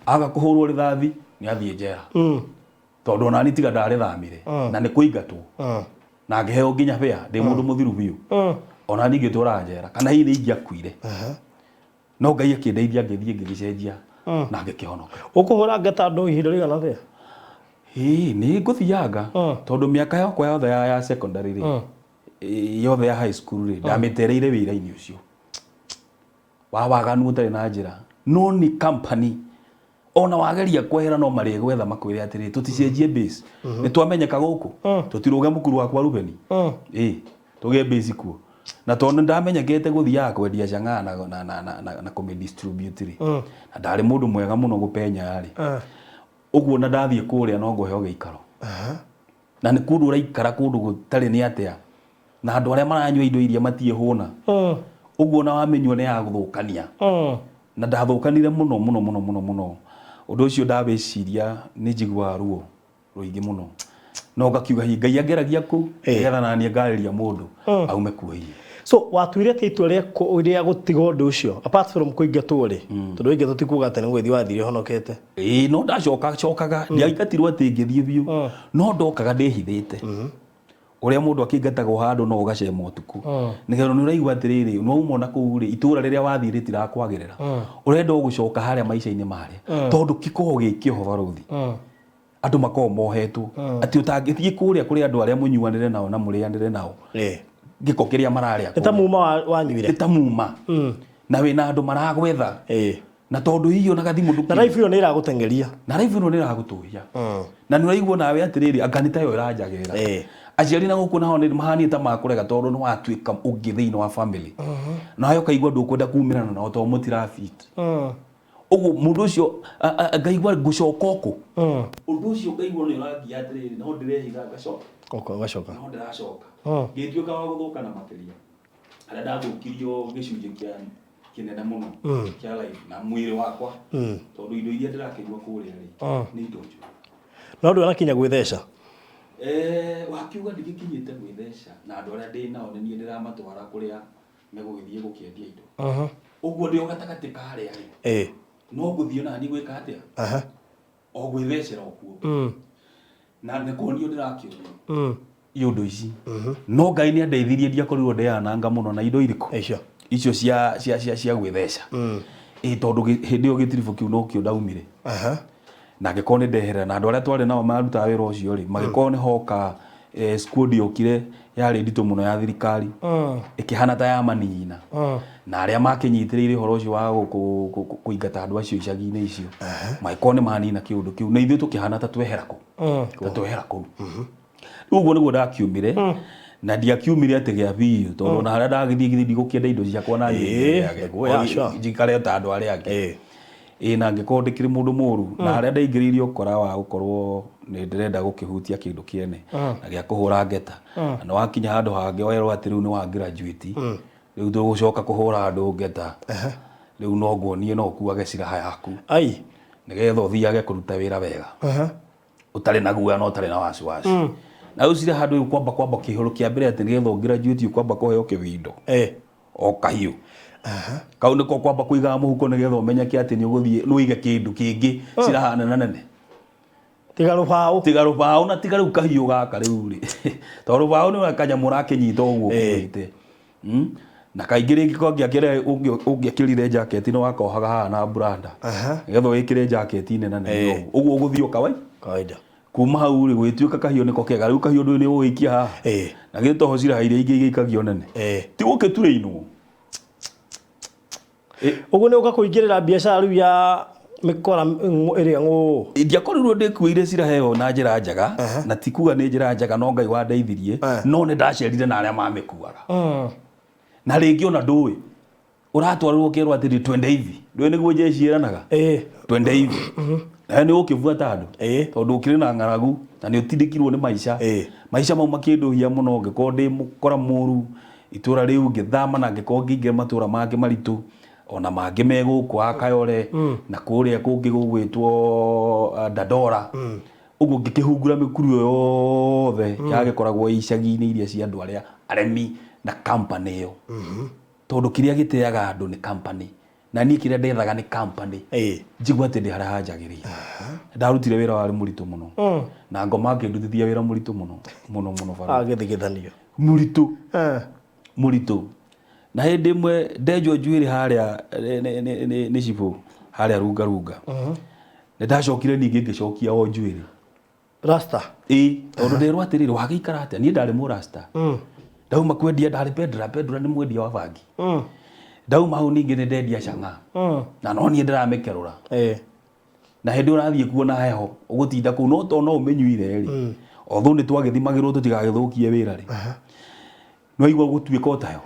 A: aga kũhũrwo rithathi nĩ athiĩ njera. Tondũ ona niĩ tiga ndarĩthamire na nĩ kũingatwo na ngĩheo nginya bĩa ndĩ mũndũ mũthiru biũ, ona niĩ ingĩtũraga njera kana hihi nĩ ingĩakuire. No Ngai akĩndeithia ngĩthiĩ ngĩgĩcenjia na ngĩkĩhonoka.
B: Ũkũhũra ngeta andũ ihinda rĩigana atĩa?
A: Ĩĩ nĩ ngũthianga, tondũ mĩaka yakwa yothe ya secondary rĩ, yothe ya high school rĩ, ndamĩtereire wĩra-inĩ ũcio wa waganu ũtarĩ na njĩra. No nĩ company ona wageria kwehera no marĩgwetha makwĩre atĩrĩ, tũticenjie base, nĩ twamenyeka gũkũ, tũtirũge mũkuru wakwa Rubeni, ĩĩ tũgĩe base kuo. Na tondũ nĩ ndamenyekete gũthiaga kwendia chang'aa na kũmĩ distribute rĩ, na ndarĩ mũndũ mwega mũno gũpenya rĩ, ũguo na ndathiĩ kũrĩa no ngũheo gĩikaro. Na nĩ kũndũ ũraikara kũndũ gũtarĩ nĩ atĩa, na andũ arĩa maranyua indo iria matiĩhũna, ũguo na wamĩnyua nĩ ya gũthũkania. Na ndathũkanire mũno mũno mũno mũno mũno. Ũndũ ũcio ndawĩciria nĩ njiguaga ruo rũingĩ mũno, no ngakiuga hihi Ngai angeragia kũu nĩgetha naniĩ ngarĩria mũndũ aume kuo hihi.
B: So watuire atĩa itua rĩa gũtiga ũndũ ũcio apart from kũingatwo rĩ, tondũ waingatwo ti kuga atĩ nĩ gũgĩthiĩ wathire ũhonokete?
A: Ĩĩ, no ndacoka cokaga, ndiaingatirwo atĩ ngĩthiĩ biũ, no ndokaga ndĩhithĩte. Ũrĩa mũndũ akĩingatagwo handũ no ũgacema ũtukũ, nĩgetha nĩ ũraigua atĩrĩrĩ, nĩ wauma ona kũu rĩ, itũra rĩrĩa wathiĩ rĩtirakwagĩrĩra, ũrenda o gũcoka harĩa maica-inĩ marĩa, tondũ kĩkoragwo gĩ kĩoho barũthi. Andũ makoragwo mohetwo atĩ ũtangĩthiĩ kũrĩa kũrĩ andũ arĩa mũnyuanĩre nao na mũrĩanĩre nao gĩko kĩrĩa mararĩa
B: Nĩ ta muma wanyuire.
A: Nĩ ta muma, na wĩna andũ maragwetha, na tondũ hihi ona gathimũ
B: Na life ĩyo nĩ ĩragũteng'eria.
A: Na life ĩno nĩ ĩragũtũhia, na nĩ ũraigua nawe atĩrĩrĩ, anga nĩ tayo ĩranjagĩrĩra. Aciari na gũkũ nao nĩ mahaniĩ ta makũrega, tondũ nĩ watuĩka ũngĩ thĩinĩ wa family, nawe ũkaigua ndũkwenda kumĩrana nao tondũ mũtirafit. Ũguo mũndũ ũcio ngaigua ngũcoka ũkũ, ũndũ ũcio ngaigua nĩ ũrangia atĩrĩrĩ, no ndĩrehitha ngacoka.
B: Ũgacoka.
A: No ndĩracoka, ngĩtuĩka wa gũthũka na makĩria harĩa ndathũkirio gĩcunjĩ kĩa kĩnene mũno kĩa life na mwĩrĩ wakwa, tondũ indo iria ndĩrakĩnyua kũrĩa rĩ, nĩ indo njũru.
B: No ndwanakinya gwĩtheca?
A: Wakiuga ndigĩkinyĩte gwĩtheca, na andũ arĩa ndĩ nao nĩ niĩ ndĩramatwara kũrĩa megũgĩthiĩ gũkĩendia indo. Ũguo ndĩ o gatagatĩ ka arĩa rĩ, no ngũthiĩ naniĩ gwĩka atĩa? O gwĩthecera o kuo. Na nĩ kuonio ndĩrakĩonio iũndũ ici, no Ngai nĩ andeithirie, ndiakorirwo ndeananga mũno na indo irĩkũ
B: Icio.
A: Icio cia gwĩtheca. Ĩ, tondũ hĩndĩ ĩyo gĩtiribũ kĩu nokĩo ndaumire, na ngĩkorwo nĩ ndeherera na andũ arĩa twarĩ nao marutaga wĩra ũcio rĩ, magĩkorwo nĩ hoka Squad yokire yarĩ nditũ mũno ya thirikari, ĩkĩhana ta yamanina, na arĩa makĩnyitĩrĩire ũhoro ũcio wa kũingata andũ acio icagi-inĩ icio magĩkorwo nĩ manina kĩũndũ kĩu, na ithuĩ tũkĩhana ta twehera kũu, ta twehera kũu. Rĩu ũguo nĩguo ndakiumire, na ndiakiumire atĩ gĩa biũ, tondũ ona harĩa ndagĩthiĩ githĩ ndigũkĩenda indo ciakwa na niĩ
B: Nĩguo, yeah, sure.
A: njikare ta andũ arĩa angĩ. Ĩĩ, na angĩkorwo ndĩkĩrĩ mũndũ mũru, na harĩa ndaingĩrĩirie ũkora wa gũkorwo nĩ ndĩrenda gũkĩhutia kĩndũ kĩene na gĩa kũhũra ngeta, na nĩ wakinya handũ hangĩ werwo atĩ rĩu nĩ wa graduate, rĩu tũgũcoka kũhũra andũ ngeta, rĩu no nguonie no ũkuage ciraha yaku
B: Ai.
A: nĩgetha ũthiage kũruta wĩra wega ũtarĩ na guoya na ũtarĩ na wasiwasi. Na rĩu ciraha ndũĩ kwamba kĩhũrũ kĩa mbere atĩ nĩgetha ũgraduate ũkwamba kũheo kĩwindo o kahiũ kau nĩko kwamba kũigaga mũhuko nĩgetha ũmenyeke atĩ nĩ ũgũthiĩ nĩ ũige kĩndũ kĩngĩ ciraha nene nene.
B: Tiga rũbaũ.
A: Tiga rũbaũ na tiga rĩu kahiũ gaka rĩu rĩ, tondũ rũbaũ nĩ kanyamũ ũrakĩnyita ũguo ũkuĩte. Na kaingĩ rĩngĩ kangĩakĩre ũngĩakĩrire jaketi nĩ wakohaga haha na branda nĩgetha wĩkĩre jaketi nene nene ũguo ũgũthiĩ o kawai
B: Kawaida.
A: Kuma hau rĩ, gũgĩtuĩka kahiũ nĩko kega. Rĩu kahiũ ndũĩ nĩ ũgũgĩikia haha, na githĩ toho ciraha iria ingĩ igĩikagio nene ti gũkĩturĩinwo?
B: Ũguo nĩ ũka kũingĩrĩra biacara rĩu ya mĩkora ĩrĩa ng'ũũ.
A: Ndiakorirwo ndĩkuĩire ciraha ĩyo na njĩra njega, na ti kuga nĩ njĩra njega, no Ngai wandeithirie, no nĩ ndacerire na arĩa mamĩkuaga. Na rĩngĩ ona ndũĩ ũratwarĩrwo ũkerwo atĩrĩ, twende hivi, ndũĩ nĩguo jeshi ĩranaga, twende hivi, nawe nĩ ũgũkĩbuata andũ, tondũ ũkĩrĩ na ng'aragu na nĩ ũtindĩkirwo nĩ maica. Maica mau makĩndũhia mũno, ngĩkorwo ndĩ mũkora mũru itũra rĩu, ngĩthama na ngĩkorwo ngĩingĩra matũra mangĩ maritũ, ona mangĩ me gũkũ Akayore na kũrĩa kũngĩ gũgwĩtwo Dandora. Ũguo ngĩkĩhungura mĩkuru ĩyo yothe yagĩkoragwo icagi-inĩ iria cia andũ arĩa aremi na company ĩyo, tondũ kĩrĩa gĩteaga andũ nĩ company, na niĩ kĩrĩa ndethaga nĩ company, njigua atĩ ndĩ harĩa hanjagĩrĩire. Ndarutire wĩra warĩ mũritũ mũno, na ngoma akĩndutithia wĩra mũritũ mũno mũno mũno bara.
B: Agĩthigithanio.
A: Mũritũ mũritũ. Na hĩndĩ ĩmwe ndenjwo njuĩrĩ harĩa nĩ cibũ harĩa runga runga, nĩ ndacokire ningĩ ngĩcokia o njuĩrĩ.
B: Rasta.
A: Ĩĩ, tondũ nderwo atĩrĩrĩ, wagĩikara atĩa? Niĩ ndarĩ mũrasta, ndauma kwendia, ndarĩ pendra pendra, nĩ mwendia wa bangi. Ndauma hau ningĩ nĩ ndendia cang'a, na no niĩ ndĩramĩkerũra. Na hĩndĩ ũrathiĩ kuona heho ũgũtinda kũu, no to no ũmĩnyuire rĩ, although nĩ twagĩthimagĩrwo tũtigagĩthũkie wĩra rĩ, nĩwaigua gũtuĩka o tayo.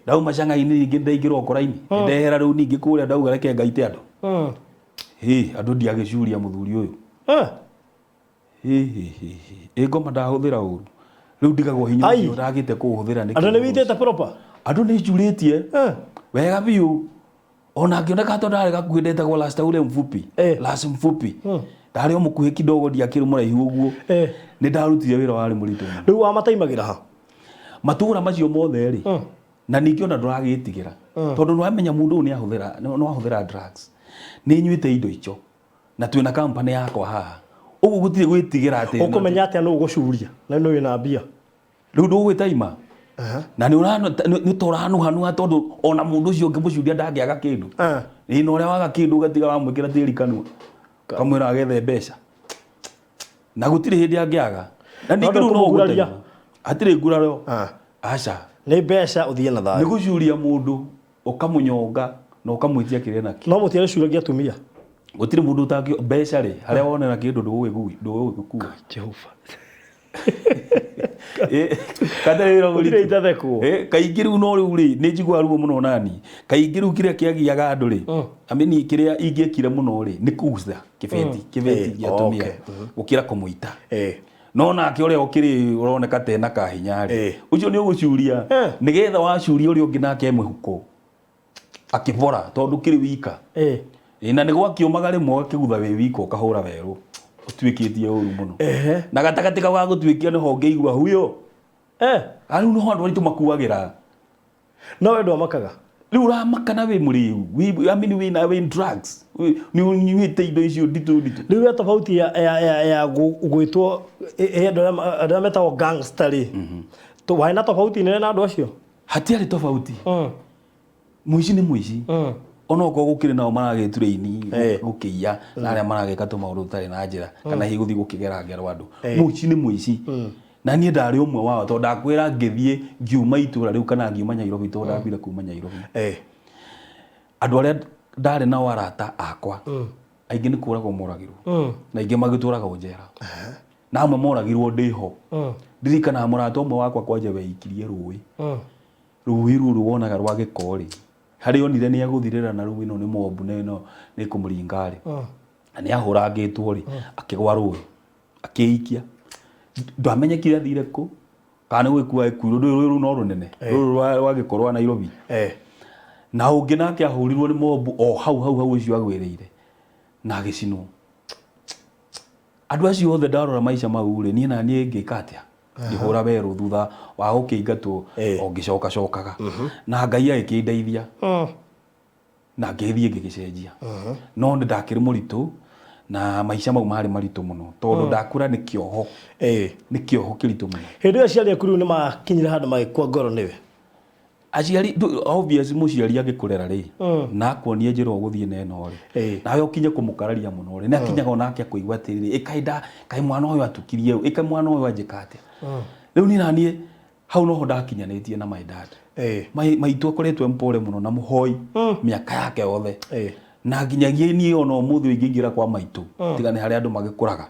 A: Ndauma cang'a-inĩ ningĩ ndaingĩra ũkora-inĩ, ndehera rĩu ningĩ kũrĩa, ndauga reke ngaite andũ. Hĩ, andũ ndiagĩcuria mũthuri ũyũ. Hĩ, hĩ, hĩ, hĩ. Ĩ ngoma ndahũthĩra ũru, rĩu ndigagwo hinya
B: Ai.
A: ũcio ndagĩte kũũhũthĩra nĩkĩ?
B: Andũ nĩ witĩte proper.
A: Andũ nĩ njurĩtie wega biũ, ona ngĩoneka tondũ ndarĩ gakuhĩ, ndetagwo lasta ule mfupi. Las mfupi, ndarĩ o mũkuhĩ kidogo, ndiakĩrĩ mũraihu ũguo. Nĩ ndarutire wĩra warĩ mũritũ mũno.
B: Rĩu wamataimagĩra ha?
A: Matũra macio mothe rĩ, na ningĩ ona ndũragĩtigĩra, tondũ nĩwamenya mũndũ ũyũ nĩahũthĩra, nĩwahũthĩra drugs, nĩ nyuĩte indo icio, na twĩna company yakwa haha ũguo, gũtirĩ gwĩtigĩra atĩ.
B: Ũkũmenya atĩa nũ ũgũcuria na nũ wĩna mbia?
A: Rĩu ndũgwĩtaima na nĩ ta ũranuhanua, tondũ ona mũndũ ũcio ũngĩmũcuria ndangĩaga kĩndũ. Ĩ, na ũrĩa waga kĩndũ ũgatiga wamwĩkĩra tĩri kanua, kamwĩra agethe mbeca, na gũtirĩ hĩndĩ angĩaga. Na ningĩ rĩu no
B: ndũkũmũguraria?
A: ũgũtaima, hatirĩ nguraro, aca.
B: Nĩ mbeca ũthiĩ na
A: Nĩ
B: thayũ.
A: gũcuria mũndũ, ũkamũnyonga na ũkamwĩtia kĩrĩa nakĩo.
B: No mũtiarĩcuragia atumia?
A: Gũtirĩ mũndũ ũtangĩ mbeca rĩ, harĩa wonera kĩndũ ndũgũgĩkua.
B: Jehova.
A: Katarĩ wĩra
B: Gũtirĩ
A: mũritũ.
B: itathekwo.
A: Kaingĩ rĩu, no rĩu rĩ, nĩ njiguaga ruo mũno nani. Kaingĩ rĩu kĩrĩa kĩagiaga andũ rĩ, amini kĩrĩa ingĩekire mũno rĩ, nĩ kuguca kĩbeti, kĩbeti gĩa atumia gũkĩra kũmũita. No nake ũrĩa ũkĩrĩ ũroneka tena kahinya rĩ, ũcio nĩ ũgũcuria, nĩgetha wacuria ũrĩa ũngĩ nake mũhuko akĩbora, tondũ kĩrĩ wika. Ĩ, na nĩ gwakĩũmaga rĩmwe ũgakĩgutha wĩ wika, ũkahũra werũ ũtuĩkĩtie ũru mũno. Na gatagatĩ kau gagũtuĩkia nĩho ũngĩigua huyo. Rĩu nĩho andũ aritũ makuagĩra.
B: No we ndwamakaga?
A: Rĩu ũramaka na wĩ mũrĩu, I mean, wĩna wĩ drugs, nĩ ũnyuĩte indo icio nditũ nditũ.
B: Rĩu ya tofauti ya gwĩtwo andũ arĩa metagwo gangster rĩ, warĩ na tofauti nene na andũ acio?
A: Hatiarĩ tofauti. Mũici nĩ mũici, ona okorwo gũkĩrĩ nao maragĩtura ini gũkĩiya na arĩa maragĩka tũmaũndũ tũtarĩ na njĩra, kana hihi gũthiĩ gũkĩgera ngero andũ, mũici nĩ mũici. Na niĩ ndarĩ ũmwe wao tondũ ndakwĩra ngĩthiĩ ngiuma itũra rĩu kana ngiuma Nyairobi tondũ ndambire kuma Nyairobi. Andũ arĩa ndarĩ nao arata akwa aingĩ nĩ kũragwo moragirwo na aingĩ magĩtũragwo njera na amwe moragirwo ndĩho. Ndirikanaga mũrata ũmwe wakwa kwanja weikirie rũĩ, rũĩ rũrũ wonaga rwa gĩko rĩ, harĩa onire nĩ egũthirĩra na rĩu ĩno nĩ mobu na ĩno nĩ kũmũringa rĩ, na nĩ ahũrangĩtwo rĩ, akĩgwa rũĩ akĩikia, ndwamenyekire athire kũ kana nĩ gwĩkua ekuirwo. Ndũĩ rũĩ rũu no rũnene, rũrũ rwa gĩko rwa Nairobi. Na ũngĩ nake ahũrirwo nĩ mobu o hau hau hau ũcio agwĩrĩire na agĩcinwo. Andũ acio othe ndarora maica mau rĩ, niĩ na niĩ ngĩka atĩa? Ngĩhũra werũ thutha wa gũkĩingatwo o ngĩcoka cokaga, na Ngai agĩkĩndeithia na ngĩthiĩ ngĩgĩcenjia. No nĩ ndakĩrĩ mũritũ na maica mau marĩ maritũ mũno tondũ ndakũra nĩ kĩoho, nĩ kĩoho kĩritũ mũno.
B: Hĩndĩ ĩyo aciari aku rĩu nĩ makinyire handũ magĩkua ngoro nĩwe?
A: Aciari obvious, mũciari angĩkũrera rĩ na akuonie njĩra ũgũthiĩ na ĩno rĩ, nawe ũkinye kũmũkararia mũno rĩ, nĩ akinyaga onake akũigua atĩrĩrĩ, ĩkaĩ nda kaĩ mwana ũyũ atukirie ũ, ĩkaĩ mwana ũyũ anjĩka atĩa. Rĩu niĩ na niĩ hau noho ndakinyanĩtie na my dad. Maitũ akoretwo e mpore mũno na mũhoi mĩaka yake yothe, na nginyagia niĩ ona ũmũthĩ ingĩingĩra kwa maitũ, tiga nĩ harĩa andũ magĩkũraga,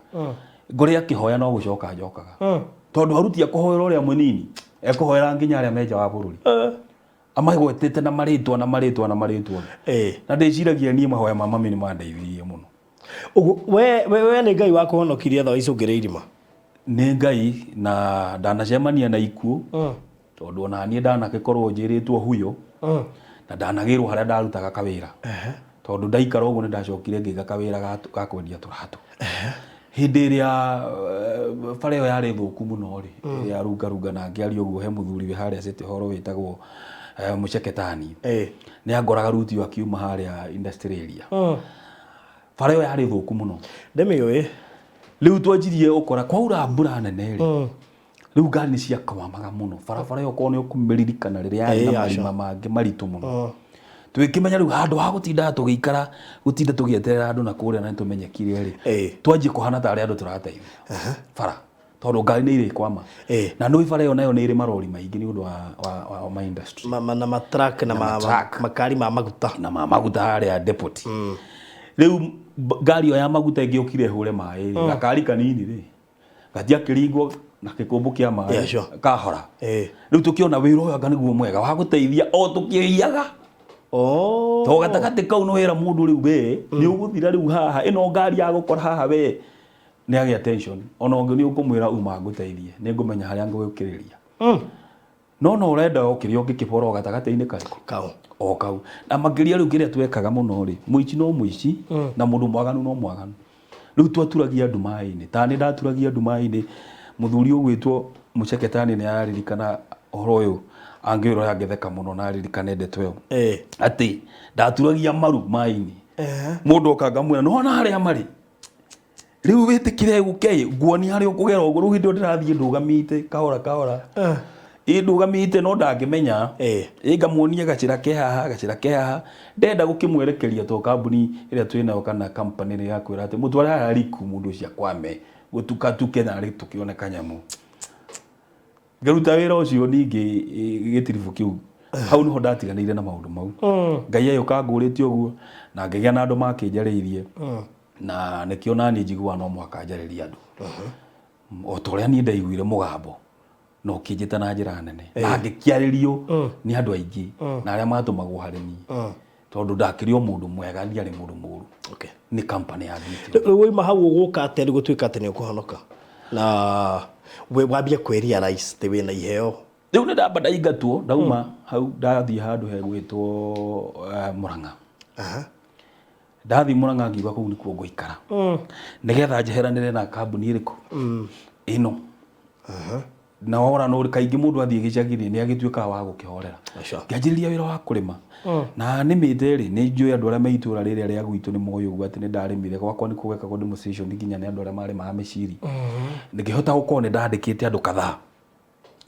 A: ngore akĩhoya no gũcoka njokaga, tondũ aruti akũhoera ũrĩa mũnini ekũhoera nginya arĩa me nja wa bũrũri, amagwetete na marĩtwa na marĩtwa na marĩtwa. Na ndĩciragia niĩ mahoya ma mami nĩ mandeithirie mũno.
B: Ũguo we nĩ Ngai wakũhonokirie thaa ici ũngĩrĩ irima?
A: Nĩ Ngai, na ndanacemania na ikuũ, tondũ ona niĩ ndanagĩkorwo njĩrĩtwo huyo na ndanagĩrwo harĩa ndarutaga kawĩra, tondũ ndaikara ũguo nĩ ndacokire ngĩiga kawĩra ga kwendia tũratũ hĩndĩ ĩrĩa bara ĩyo yarĩ thũku mũno rĩ, ĩrĩa rungarunga. Na ngĩaria ũguo, he mũthuri wĩ harĩa City Hall wĩtagwo Mũceketani, nĩ angoraga ruti ĩyo akiuma harĩa industrial area. Bara ĩyo yarĩ thũku mũno.
B: Ndĩmĩũĩ.
A: Rĩu twanjirie ũkora kwaura mbura nene rĩ, rĩu ngari nĩ ciakwamaga mũno barabara ĩyo, korwo nĩ ũkũmĩririkana rĩrĩa yarĩ na
B: aca.
A: marima mangĩ maritũ mũno. Twĩkĩmenya rĩu handũ ha gũtindaga tũgĩikara gũtinda tũgĩeterera andũ na kũrĩa na nĩtũmenyekire rĩ, twanjie kũhana tarĩ andũ tũrateithia bara, tondũ ngari nĩ irĩkwama. Na nĩ bara ĩyo nayo nĩ ĩrĩ marori maingĩ nĩ ũndũ wa ma industry.
B: Na matruck na
A: matruck.
B: Makari ma maguta.
A: Na ma maguta harĩa depot. Rĩu ngari ĩyo ya maguta ĩngĩokire ĩhũre maĩ rĩ, gakari kanini rĩ gatiakĩringwo na gĩkũmbũ kĩa maĩ kahora. Rĩu tũkĩona wĩra ũyũ anga nĩguo mwega wa gũteithia o tũkĩiyaga, to gatagatĩ kau nĩ wĩra mũndũ rĩu we nĩ ũgũthira rĩu haha ĩno ngari ya gũkora haha we nĩ agĩa tension. Ona ũngĩ nĩ ũkũmwĩra uma ngũteithie, nĩ ngũmenya harĩa ngũgũkĩrĩria, no no ũrenda o kĩrĩa ũngĩkĩbora o gatagatĩ-inĩ karĩkũ?
B: Kau.
A: O kau. Na makĩria rĩu kĩrĩa twekaga mũno rĩ, mũici no mũici na mũndũ mwaganu no mwaganu. Rĩu twaturagia andũ maĩ-inĩ, ta nĩ ndaturagia andũ maĩ-inĩ. Mũthuri ũgwĩtwo Mũceketani nĩ araririkana ũhoro ũyũ, angĩũrora angĩtheka mũno na aririkane ndeto ĩyo, atĩ ndaturagia maru maĩ-inĩ. Mũndũ oka ngamwĩra, nĩwona harĩa marĩ rĩu, wĩtĩkĩre gũke nguonia harĩa ũkũgera ũguo. Rĩu hĩndĩ ĩyo ndĩrathiĩ ndũgamĩte kahora kahora, ĩ ndũgamĩte no ndangĩmenya. Ĩ ngamuonia gacĩra ke haha, gacĩra ke haha, ndenda gũkĩmwerekeria, to kambuni ĩrĩa twĩ nayo kana company ĩrĩa yakwĩra atĩ mũtware harĩa riku, mũndũ ũcio akwame gũtukatuke narĩ tũkĩone kanyamũ. Ngĩruta wĩra ũcio ningĩ gĩtiribũ kĩu, hau nĩho ndatiganĩire na maũndũ mau. Ngai agĩũka ngũrĩte ũguo na ngĩgĩa na andũ makĩnjarĩirie, na nĩkĩo naniĩ njiguaga no mũhaka njarĩrie andũ o ta ũrĩa niĩ ndaiguire mũgambo na ũkĩnjĩta na njĩra nene na ngĩkĩarĩrio nĩ andũ aingĩ na arĩa matũmagwo harĩ niĩ, tondũ ndakĩrĩ o mũndũ mwega, ndiarĩ mũndũ mũũru. Nĩ company ya Beauty.
B: Rĩu wauma hau ũgũka atĩa rĩu gũtuĩka atĩ nĩ ũkũhonoka na we wambie kwĩ realize atĩ wĩna iheo?
A: Rĩu nĩ ndamba ndaingatwo, ndauma hau ndathiĩ handũ hegwĩtwo Mũrang'a. Ndathiĩ Mũrang'a ngiuga kũu nĩkuo ngũikara nĩgetha njeheranĩre na kambuni ĩrĩkũ ĩno. Na wora no kaingĩ mũndũ athiĩ gĩcagi-rĩ, nĩ agĩtuĩkaga wa gũkĩhorera. Ngĩanjĩrĩria wĩra wa kũrĩma na nĩmĩte rĩ, nĩ njũĩ andũ arĩa me itũra rĩrĩa rĩa gwitũ nĩ moĩ ũguo atĩ nĩ ndarĩmire gwakwa, nĩ gwekagwo demonstration nginya nĩ andũ arĩa marĩmaga mĩciri. Ngĩhota gũkorwo nĩ ndandĩkĩte andũ kadhaa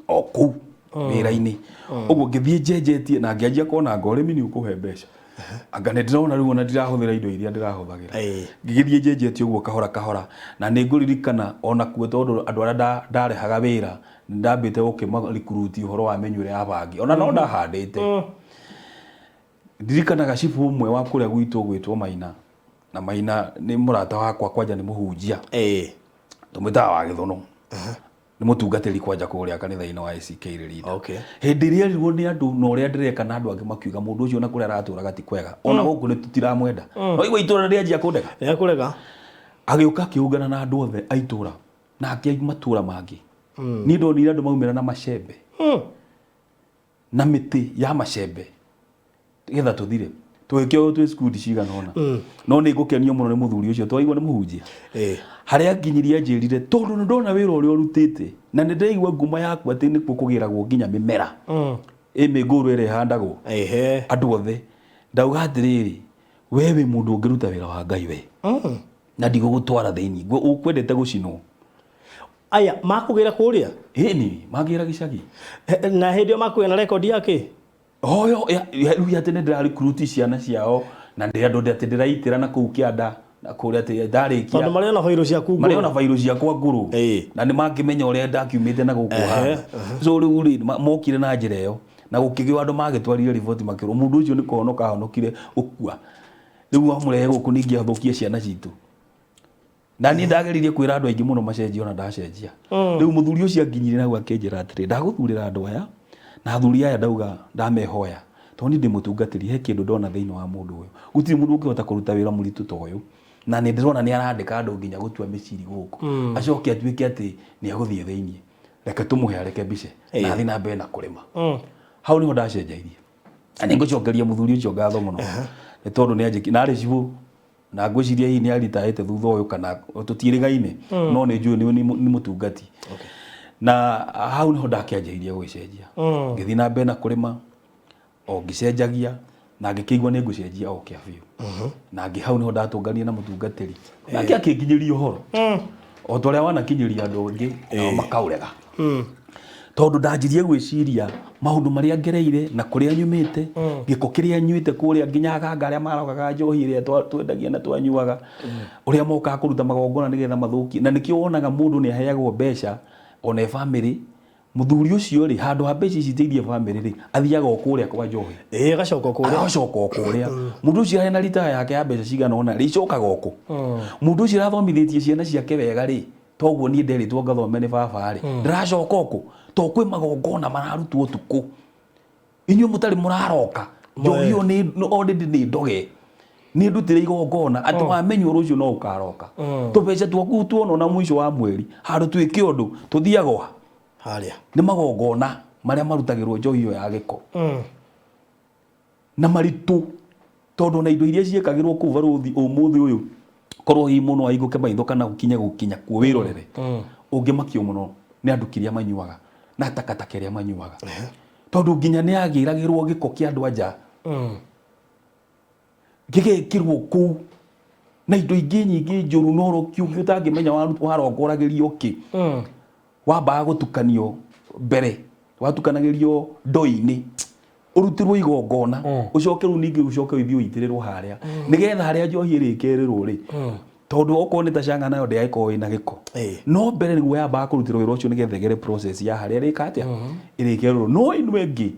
A: o kũu wĩra-inĩ ũguo, ngĩthiĩ njenjetie na ngĩanjia kuona anga ũrĩmi nĩ ũkũhe mbeca. Anga nĩ ndĩrona rĩu ona ndirahũthĩra indo iria ndĩrahũthagĩra. Ngĩgĩthiĩ njenjetie ũguo kahora kahora, na nĩ ngũririkana ona kuo tondũ andũ arĩa ndarehaga wĩra nĩ ndambĩte gũkĩma recruit ũhoro wa mĩnyuĩre ya bangi, ona no ndahandĩte. Ndirikanaga cibũ ũmwe wa kũrĩa gwitũ ũgwĩtwo Maina, na Maina nĩ mũrata wakwa kwanja nĩ mũhunjia. Tũmwĩtaga wa Gĩthũnũ. Nĩ mũtungatĩri kwanja kũrĩa kanitha-inĩ wa ACK Rĩrinda. Hĩndĩ ĩrĩa erirwo nĩ andũ na ũrĩa ndĩreka na andũ angĩ makiuga mũndũ ũcio ona kũrĩa aratũraga ti kwega, ona gũkũ nĩ tũtiramwenda. No igua itũra nĩ rĩanjia kũndega.
B: Rĩakũrega.
A: Agĩũka akĩũngana na andũ othe a itũra na angĩ a matũra mangĩ. Niĩ ndonire andũ maumĩra na macembe na mĩtĩ ya macembe getha tũthire. Tũgĩkĩoywo twĩ cikundi cigana ũna. No nĩ ngũkenio mũno nĩ mũthuri ũcio twaigua nĩ mũhunjia. Harĩa nginyirie anjĩrire tondũ nĩ ndona wĩra ũrĩa ũrutĩte na nĩ ndĩraigua ngumo yaku atĩ nĩkuo kũgĩragwo nginya mĩmera. Ĩ mĩngũrũ ĩrĩa ĩhandagwo. Andũ othe. Ndauga atĩrĩrĩ, we wĩ mũndũ ũngĩruta wĩra wa Ngai we. Na ndigũgũtwara thĩinĩ. Ũkwendete gũcinwo.
B: Aya, makũgĩra kũrĩa?
A: Ĩni, magĩra gĩcagi.
B: Na hĩndĩ ĩyo makũgĩa na rekondi ya kĩ?
A: Oyo, rĩu atĩ nĩ ndĩra recruit ciana ciao, na ndĩ andũ atĩ ndĩraitĩra na kũu kĩanda, na kũrĩa atĩ ndarĩkia.
B: Tondũ marĩ ona bairũ ciaku ngũrũ.
A: Marĩ ona bairũ ciakwa ngũrũ. Na nĩ mangĩmenya ũrĩa ndakiumĩte na gũkũ haha. So rĩu rĩ, mokire na njĩra ĩyo, na gũkĩgĩo andũ magĩtwarire riboti makĩrwo mũndũ ũcio nĩ kũhonoka ahonokire gũkua. Rĩu wamũrehe gũkũ ningĩ athũkie ciana citũ. Na niĩ ndageririe kwĩra andũ aingĩ mũno macenjie ona ndacenjia. Rĩu mũthuri ũcio anginyirie nau akĩnjĩra atĩrĩ, ndagũthurĩra andũ aya, na athuri aya ndauga ndamehoya, tondũ niĩ ndĩ mũtungatĩri, he kĩndũ ndona thĩinĩ wa mũndũ ũyũ. Gũtirĩ mũndũ ũngĩhota kũruta wĩra mũritũ ta ũyũ, na nĩ ndĩrona nĩ arandĩka andũ nginya gũtua mĩciri gũkũ. Acoke atuĩke atĩ nĩ egũthiĩ thĩinĩ. Reke tũmũhe areke mbice, na athiĩ na mbere na kũrĩma. Hau nĩho ndacenjeirie. Na nĩ ngũcokeria mũthuri ũcio ngatho mũno, nĩ tondũ nĩ anjĩkire, na arĩ cibũ. Na ngwĩciria hihi nĩ aritaĩte thutha ũyũ kana tũtiĩrĩgaine, no nĩ njũĩ nĩ mũtungati. Na hau nĩho ndakĩanjĩrĩirie gũgĩcenjia. Ngĩthiĩ na mbere na kũrĩma, o ngĩcenjagia, na ngĩkĩigua nĩ ngũcenjia o kĩa biũ. Na hau nĩho ndatũnganire na mũtungatĩri. Nake akĩnginyĩria ũhoro. O ta ũrĩa wanakinyĩria andũ angĩ, nao makaũrega. Tondũ ndanjirie gwĩciria maũndũ marĩa ngereire na kũrĩa nyumĩte, gĩko kĩrĩa nyuĩte kũrĩa nginya aganga arĩa marogaga njohi ĩrĩa twendagia na twanyuaga, ũrĩa mokaga kũruta magongona nĩgetha mathũkie. Na nĩkĩo wonaga mũndũ nĩ aheagwo mbeca ona e bamĩrĩ, mũthuri ũcio rĩ, handũ ha mbeca ici iteithie bamĩrĩ rĩ, athiaga o kũrĩa kwa njohi.
B: Ĩĩ, agacoka o kũrĩa.
A: Agacoka o kũrĩa. Mũndũ ũcio arĩ na ritaya yake ya mbeca cigana ũna rĩ, icokaga o kũ? Mũndũ ũcio arathomithĩtie ciana ciake wega rĩ, toguo niĩ nderĩtwo ngathome nĩ baba rĩ, ndĩracoka o kũ? To kwĩ magongona mararutwo ũtukũ. Inyuĩ mũtarĩ mũraroka. Njohi ĩyo nĩ already nĩ ndoge. Nĩ ndutĩre igongona atĩ wamenywo rũciũ no ũkaroka. Tũbeca twaku tuonwo na mũico wa mweri, handũ twĩke ũndũ, tũthiaga o ha?
B: Harĩa.
A: Nĩ magongona marĩa marutagĩrwo njohi ĩyo ya gĩko. Na maritũ, tondũ ona indo iria ciĩkagĩrwo kũu barũthi ũmũthĩ ũyũ, korwo hihi mũno ahingũke maitho kana ũkinye gũkinya kuo wĩrorere, ũngĩmakio mũno nĩ andũ kĩrĩa manyuaga na takataka ĩrĩa manyuaga. Tondũ nginya nĩ yagĩragĩrwo gĩko kĩa andũ a nja. Gĩgekĩrwo kũu na indo ingĩ nyingĩ njũru na ũroki ũngĩ ũtangĩmenya warongoragĩrio kĩ. Wambaga gũtukanio mbere, watukanagĩrio ndoo-inĩ, ũrutĩrwo igongona, ũcoke rĩu ningĩ ũcoke ũthiĩ ũitĩrĩrwo harĩa. Nĩgetha harĩa njohi ĩrĩkerĩrwo rĩ, tondũ okorwo nĩ ta canga nayo ndĩgagĩkorwo ĩna gĩko. No mbere nĩguo yambaga kũrutĩrwo wĩra ũcio nĩgetha ĩgere process ya harĩa ĩrĩka atĩa? Ĩrĩkerĩrwo. No ĩno ĩngĩ,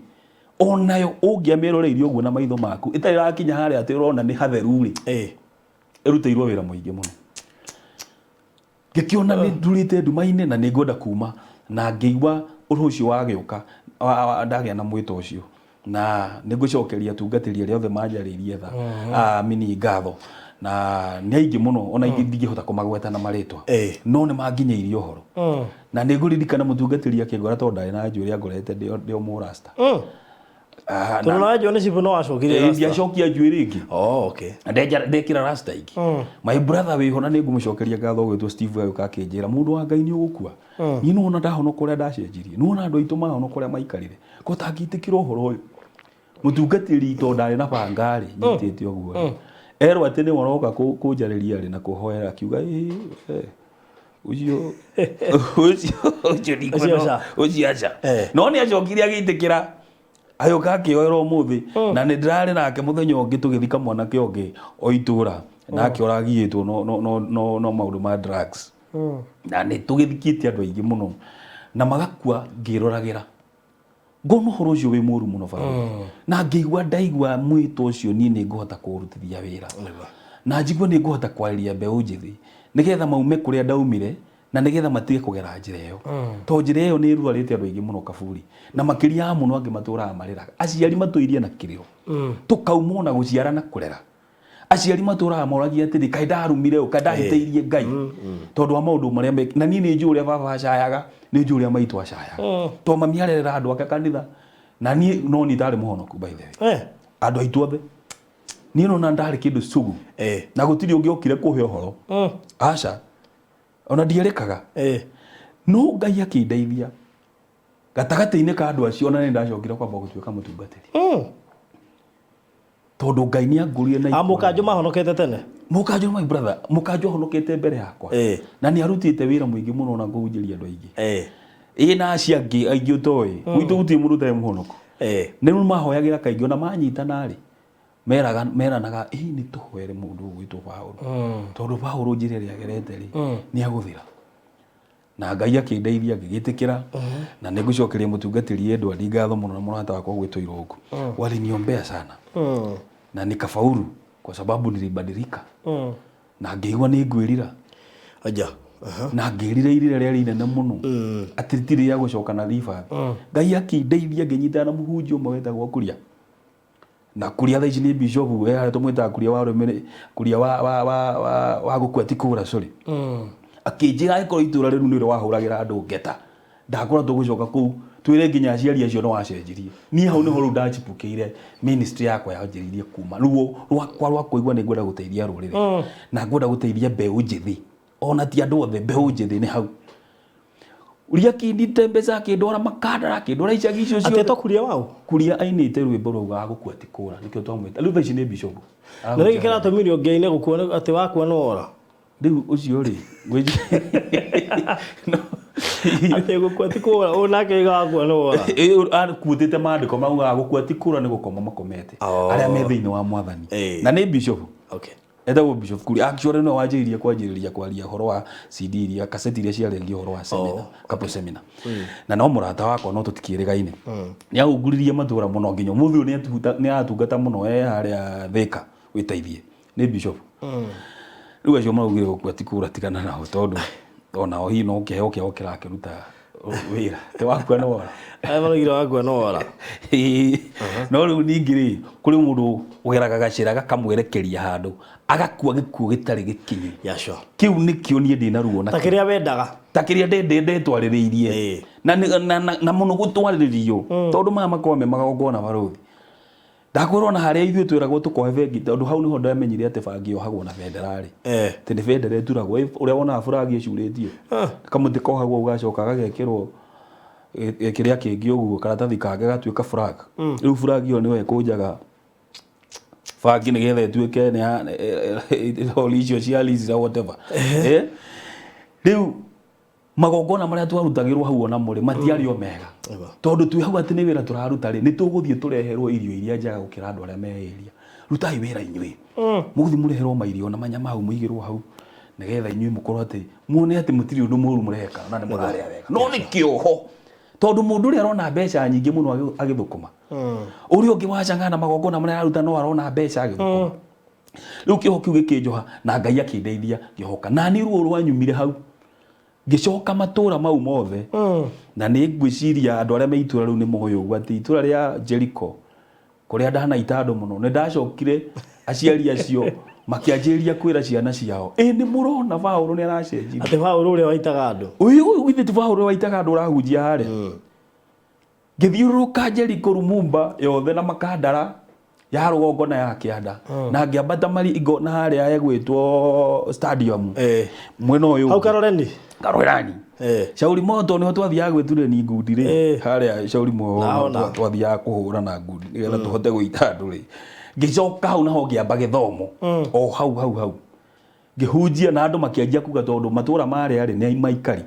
A: onayo ũngĩamĩroreirie ũguo na maitho maku, ĩtarĩ ĩrakinya harĩa atĩ ũrona nĩ hatheru rĩ, ĩrutĩirwo wĩra mũingĩ mũno. Ngĩkĩona nĩ ndurĩte nduma-inĩ na nĩ ngwenda kuma, na ngĩigua ũndũ ũcio wagĩũka, ndagĩa na mwĩto ũcio. Na nĩ ngũcokeria atungatĩri arĩa othe manjarĩirie tha, mini ngatho. Na nĩ aingĩ mũno, ona ingĩ ndingĩhota kũmagweta na marĩtwa. No nĩ manginyĩirie ũhoro. Na nĩ ngũririkana mũtungatĩri akĩngora tondũ ndarĩ na njuĩrĩ angorete ndĩ o mũrasta.
B: Tondũ nawe John Cibũ no wacokire rasta.
A: Ndiacokia njuĩrĩ ĩngĩ.
B: Oh, okay.
A: Ndekĩra rasta ingĩ. My brother wĩho na nĩ ngũmũcokeria ngatho ũgwĩtwo Steve agĩũka akĩnjĩra mũndũ wa Ngai nĩ ũgũkua. Niĩ nĩwona ndahonoka ũrĩa ndacenjirie. Nĩwona andũ aitũ mahonoka ũrĩa maikarire. Ko tangĩtĩkĩra ũhoro ũyũ. Mũtungatĩri tondũ ndarĩ na banga rĩ, nyitĩte ũguo rĩ. Erwo atĩ nĩwe ũroka kũnjarĩria rĩ na kũhoera akiuga ĩĩ ũcio ũcio ũcio
B: Ũcio aca.
A: ũcio aca.
B: Eh.
A: No nĩ acokire agĩtĩkĩra. Agĩũka akĩoera ũmũthĩ, na nĩ ndĩrarĩ nake mũthenya ũngĩ tũgĩthika mwanake ũngĩ o itũra, nake ũragiĩtwo no, no, no, no, no maũndũ ma drugs. Na nĩ tũgĩthikĩte andũ aingĩ mũno na magakua ngĩroragĩra, ngona ũhoro ũcio wĩ mũru mũno bara, na ngĩigua ndaigua mwĩto ũcio niĩ nĩ ngũhota kũũrutithia wĩra, na njigue nĩ ngũhota kwarĩria mbeũ njĩthĩ nĩgetha maume kũrĩa ndaumire, na nĩgetha matige kũgera njĩra ĩyo, tondũ njĩra ĩyo nĩ ĩrwarĩte andũ aingĩ mũno kaburi, na makĩria ya mũno angĩ matũraga marĩraga. Aciari matũirie na kĩrĩro, tũkaumwo na gũciara na kũrera. Aciari matũraga moragia atĩrĩ, kaĩ ndarumire ũ, kaĩ ndahĩtĩirie Ngai, tondũ wa maũndũ marĩa na niĩ nĩ njũĩ ũrĩa baba acayaga, nĩ njũĩ ũrĩa maitũ acayaga, tondũ mami arerera andũ ake kanitha, na niĩ no niĩ ndarĩ mũhonoku, by the way. Andũ aitũ othe niĩ nona ndarĩ kĩndũ cugu, na gũtirĩ ũngĩ okire kũhe ũhoro. Aca, ona ndierĩkaga. No Ngai akĩndeithia gatagatĩ-inĩ ka andũ acio, ona nĩ ndacokire kwamba gũtuĩka mũtungatĩri, tondũ Ngai nĩ angũrire na
B: A Mũkanjũ mahonokete tene?
A: Mũkanjũ, my brother, Mũkanjũ ahonokete mbere yakwa, na nĩ arutĩte wĩra mũingĩ mũno na kũhunjĩria andũ aingĩ. Ĩ na acio angĩ aingĩ ũtoĩ, gwitũ gũtirĩ mũndũ ũtarĩ mũhonoku. Nĩ rĩu mahoyagĩra kaingĩ, ona manyitana rĩ, meraga meranaga, ĩ nĩ tũhoere mũndũ ũgwĩtwo Paũlũ, tondũ Paũlũ njĩra ĩrĩa agerete rĩ, nĩ agũthira. Na Ngai akĩndeithia ngĩgĩtĩkĩra, na nĩ ngũcokeria mũtungatĩri Edward ngatho mũno na mũrata wakwa ũgwĩtwo Irũngũ. Waliniombea sana na nikafaulu kwa sababu nilibadilika, na ngĩigua nĩ ngwĩrira.
B: Aja.
A: Na ngĩrira irira rĩarĩ inene mũno atĩ rĩtirĩ rĩa gũcoka na ribathi. Ngai akĩndeithia ngĩnyitana na mũhunjia ũmwe wetagwo Kuria, na Kuria thaa ici nĩ bishop we harĩa tũmwĩtaga Kuria wa rũmĩrĩ, Kuria wa gũkua ti kũra, sorry. Akĩnjĩra angĩkorwo itũra rĩu nĩrĩo wahũragĩra andũ ngeta, ndakora tũgũcoka kũu twĩre nginya aciari acio no wacenjirie. Niĩ hau nĩho rĩu ndachipũkĩire ministry yakwa, yanjĩrĩirie kuma ruo rwakwa rwa kũigua nĩ ngwenda gũteithia rũrĩrĩ, na ngwenda gũteithia mbeũ njĩthĩ, ona ti andũ othe, mbeũ njĩthĩ. Nĩ hau Uria akĩndite mbeca, akĩndwara Makandara, akĩndwara icagi icio ciothe.
B: Atĩ kuria wau?
A: Kuria ainĩte rwĩmbo rwaugaga gũkua ti kũra, nĩkĩo twamwĩta. Rĩu thaa ici nĩ bishop.
B: Na nĩkĩ kĩratũmire ũngĩaine gũkua atĩ wakua nĩ wora?
A: Rĩu ũcio rĩ no.
B: Atĩ gũkua ti kũra, ũyũ nake oiga wakua nĩ wora.
A: Akuĩtĩte maandĩko maugaga gũkua ti kũra, nĩ gũkoma makomete arĩa me thĩinĩ wa Mwathani. Na nĩ bishop. Etagwo Bishop Kuria. Actually no wanjĩrĩirie kwanjĩrĩria kwaria ũhoro wa CD iria, kaseti iria ciarĩrĩria ũhoro wa seminar, couple seminar, na no mũrata wakwa, no tũtikĩrĩgaine. Nĩ ahunguririe matũra mũno nginya ũmũthĩ ũyũ nĩ aratungata mũno e harĩa Thĩka wĩteithie, nĩ bishop. Rĩu acio maraugire gũkua ti kũra, tigana nao, tondũ onao hihi no kĩheo kĩao kĩrakĩruta wĩra te wakua nĩ wora.
B: Aya maraugire wakua nĩ wora.
A: Ĩĩ. No rĩu ningĩ rĩ, kũrĩ mũndũ ũgeraga gacĩra gakamwerekeria handũ agakua gĩkuũ gĩtarĩ gĩkinyu.
B: Yeah, sure.
A: Kĩu nĩkĩo niĩ ndĩna ruo
B: ta nakĩo. Kĩrĩa wendaga.
A: Ta kĩrĩa ndetwarĩrĩirie. Na mũno gũtwarĩrĩrio, tondũ maya makoragwo me magongona, barũthi. Ndakwĩrwo ona harĩa ithuĩ twĩragwo tũkohe bengi, tondũ hau nĩho ndamenyire atĩ bangi yohagwo na bendera rĩ. Atĩ nĩ bendera ĩturagwo. Ũrĩa wonaga buragi ĩcurĩtio. Kamũtĩ kohagwo gacoka gagekĩrwo kĩrĩa kĩngĩ ũguo, karatathi kangĩ gagatuĩka flag. Rĩu flag ĩyo nĩyo ĩkũnjaga bangi nĩgetha ĩtuĩke nĩ ya hori icio cia lease na whatever. Rĩu magongona marĩa twarutagĩrwo hau onamo rĩ, matiarĩ o mega, tondũ twĩ hau atĩ nĩ wĩra tũraruta rĩ, nĩ tũgũthiĩ tũreherwo irio iria njega gũkĩra andũ arĩa me area. Rutai wĩra inyuĩ, mũgũthiĩ mũreherwo mairio na manyama hau, mũigĩrwo hau, nĩgetha inyuĩ mũkorwo atĩ muone atĩ mũtirĩ ũndũ mũru mũreka na nĩ mũrarĩa wega. No nĩ kĩoho, tondũ mũndũ ũrĩa arona mbeca nyingĩ mũno agĩthũkũma, ũrĩa ũngĩ wacangana na magongona marĩa araruta no arona mbeca agĩthũkũma. Rĩu kĩoho kĩu gĩkĩnjoha, na Ngai akĩndeithia ngĩhoka. Na niĩ ruo rwanyumire hau ngĩcoka matũra mau mothe, na nĩ ngwĩciria andũ arĩa me itũra rĩu nĩ moĩ ũguo, atĩ itũra rĩa Jericho kũrĩa ndanaita andũ mũno, nĩ ndacokire aciari acio makĩanjĩrĩria kwĩra ciana ciao, ĩ nĩ mũrona Paũlũ nĩ aracenjirie.
B: Atĩ Paũlũ ũrĩa waitaga andũ?
A: Ũyũ githĩ ti Paũlũ ũrĩa waitaga andũ ũrahunjia harĩa? Ngĩthiũrũrũka Jeriko, Lumumba yothe na Makandara ya rũgongo na ya kĩanda, na ngĩambata Maringo na harĩa egwĩtwo stadium mwena ũyũ
B: hau Karoreni.
A: Karoreni. Shauri Moto nĩho twathiaga gwĩtureni ngundi rĩ. Harĩa Shauri Moto.
B: Naona.
A: Twathiaga kũhũra na ngundi nĩgetha tũhote gũita andũ rĩ. Ngĩcoka hau naho ngĩamba gĩthomo o hau hau hau, ngĩhunjia na andũ makĩanjia kuga, tondũ matũra marĩa rĩ nĩ maikari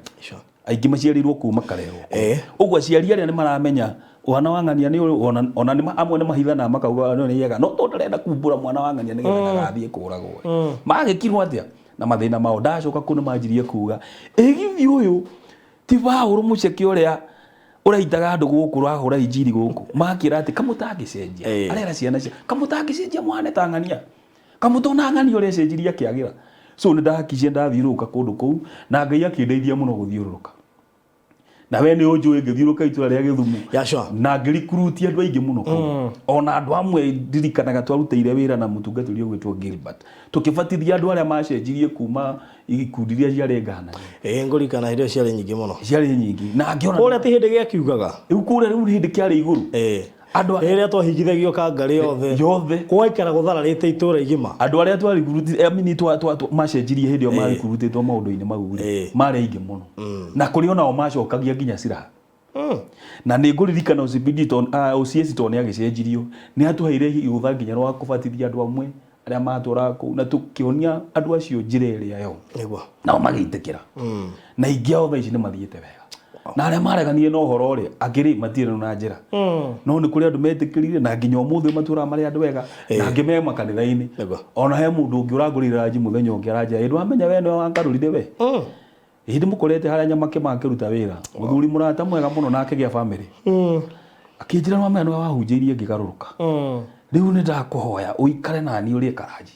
A: aingĩ maciarĩirwo kũu, makarerwo kũu. Ũguo aciari arĩa nĩ maramenya Mwana wa ng'ania nĩ ũrĩ- ona ona nĩ ma- amwe nĩ mahithanaga makauga no nĩ ega no tondũ ndarenda kumbũra mwana wa ng'ania nĩgetha ndagathiĩ kũragwo magĩkirwo atĩa na mathĩna mao ndacoka kũu nĩ manjirie kuga ĩgithi ũyũ ti Paũlũ mũceke ũrĩa ũraitaga andũ gũkũ ũrahũra injiri gũkũ makĩra atĩ kamũtangĩcenjia arera ciana cia kamũtangĩcenjia mwane ta ng'ania kamũtona ng'ania ũrĩa cenjirie akĩagĩra so nĩ ndakicie ndathiũrũrũka kũndũ kũu na Ngai akĩndeithia mũno gũthiũrũrũka na we nĩ ũnjũĩ ngĩthiũrũka itũra rĩa Gĩthumo
B: Yeah, sure.
A: na ngĩrikurutia andũ aingĩ mũno kũu ona andũ amwe ndirikanaga twarutĩire wĩra na mũtungatĩri ũgwĩtwo Gilbert tũkĩbatithia andũ arĩa macenjirie kuma ikundi iria ciarĩ ngananie
B: Ĩĩ ngũririkana hĩndĩ ĩyo ciarĩ nyingĩ mũno.
A: ciarĩ nyingĩ na ngĩona
B: Kũrĩa ti hĩndĩ gĩakiugaga.
A: rĩu kũrĩa rĩu hĩndĩ kĩarĩ igũrũ
B: Ĩĩ.
A: andũ a-
B: Rĩrĩa twahingithagio kangarĩ yothe.
A: yothe
B: Gwaikara gũthararĩte itũra igima.
A: andũ arĩa twarikuruti I mean, twa, twa, twa, macenjirie hĩndĩ ĩyo marikurutĩtwo maũndũ-inĩ mau rĩ
B: Ĩĩ.
A: marĩ aingĩ mũno na kũrĩ onao macokagia nginya silaha na nĩ ngũririkana OCPD OCS tondũ nĩ agĩcenjirio nĩ atũheire rũtha nginya rwa kũbatithia andũ amwe arĩa matũraga kũu na tũkĩonia andũ acio njĩra ĩrĩa yo
B: Nĩguo.
A: nao magĩtĩkĩra na ingĩ ao thaa ici nĩ mathiĩte wega na arĩa mareganire na ũhoro rĩ angĩ rĩ matirĩ na njĩra no nĩ kũrĩ andũ metĩkĩrire na nginya ũmũthĩ matũraga marĩ andũ ega na angĩ me makanitha-inĩ
B: Nĩguo.
A: ona he mũndũ ũngĩ ũrangũrĩire ranji mũthenya ũngĩ aranjĩra ĩ ndwamenya we nĩwe wangarũrire we hĩndĩ mũkorete harĩa Nyamakĩ makĩruta wĩra mũthuri mũrata mwega mũno na akĩgĩa bamĩrĩ akĩnjĩra nĩwamenya nĩwe wahunjĩirie ngĩgarũrũka rĩu nĩ ndakũhoya ũikare nani ũrĩe karanji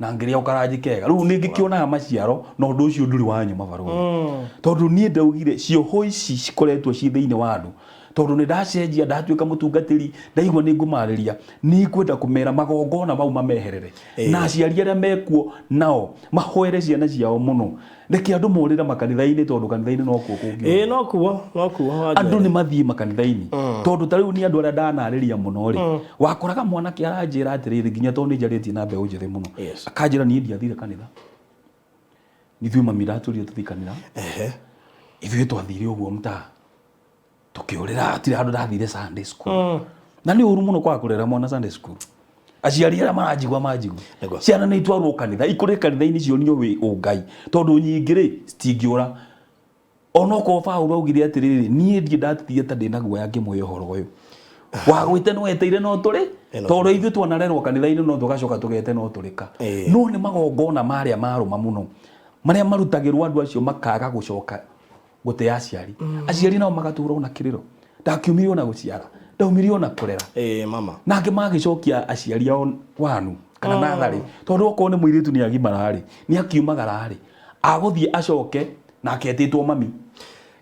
A: na ngĩrĩa o karanji kega rĩu nĩ ngĩkĩonaga maciaro na ũndũ ũcio ndũrĩ wa nyuma barũthi tondũ niĩ ndaugire cioho ici cikoretwo ci thĩinĩ wa andũ tondũ nĩ ndacenjia ndatuĩka mũtungatĩri ndaigua nĩ ngũmarĩria nĩ ngwenda kũmera magongona mau mameherere na aciari arĩa mekuo nao mahoere ciana ciao mũno reke andũ morĩre makanitha-inĩ tondũ kanitha-inĩ nokuo kũngĩ
B: Ĩĩ nokuo nokuo
A: andũ nĩ mathiĩ makanitha-inĩ tondũ ta rĩu nĩ andũ arĩa ndanarĩria mũno rĩ wakoraga mwanake aranjĩra atĩrĩrĩ nginya tondũ nĩ njarĩtie na mbeũ njĩthĩ mũno
B: Yes.
A: akanjĩra niĩ ndiathire kanitha ithuĩ mami ndatũrire tũthiĩ kanitha
B: Ehe.
A: ithuĩ twathire ũguo mtaa tũkĩũrĩra hatirĩ handũ ndathire Sunday school na nĩ ũru mũno kwaga kũrera mwana Sunday school aciari arĩa maranjigua manjigua
B: Nĩguo.
A: ciana nĩ itwarwo kanitha ikũrĩ kanitha-inĩ cionio wĩ ũngai tondũ nyingĩ rĩ citingĩũra onokorwo Paũlũ augire atĩrĩrĩ niĩ ndirĩ ndatigia ta ndĩna guoya ngĩmwĩra ũhoro ũyũ wagwĩte no weteire no tũrĩ
B: Ĩno
A: tondũ ithuĩ twanarerwo kanitha-inĩ no tũgacoka tũgete no tũrĩka
B: Ĩĩ.
A: no nĩ magongona marĩa marũma mũno marĩa marutagĩrwo andũ acio makaga gũcoka gũtĩa aciari aciari nao magatũra ona kĩrĩro ndakiumire ona gũciara ndaumire ona kũrera
B: Ĩĩ mama.
A: na angĩ magĩcokia aciari ao wanu kana natharĩ tondũ okorwo nĩ mũirĩtu nĩ agimara rĩ nĩ akiumagara rĩ agũthiĩ acoke na aketĩtwo mami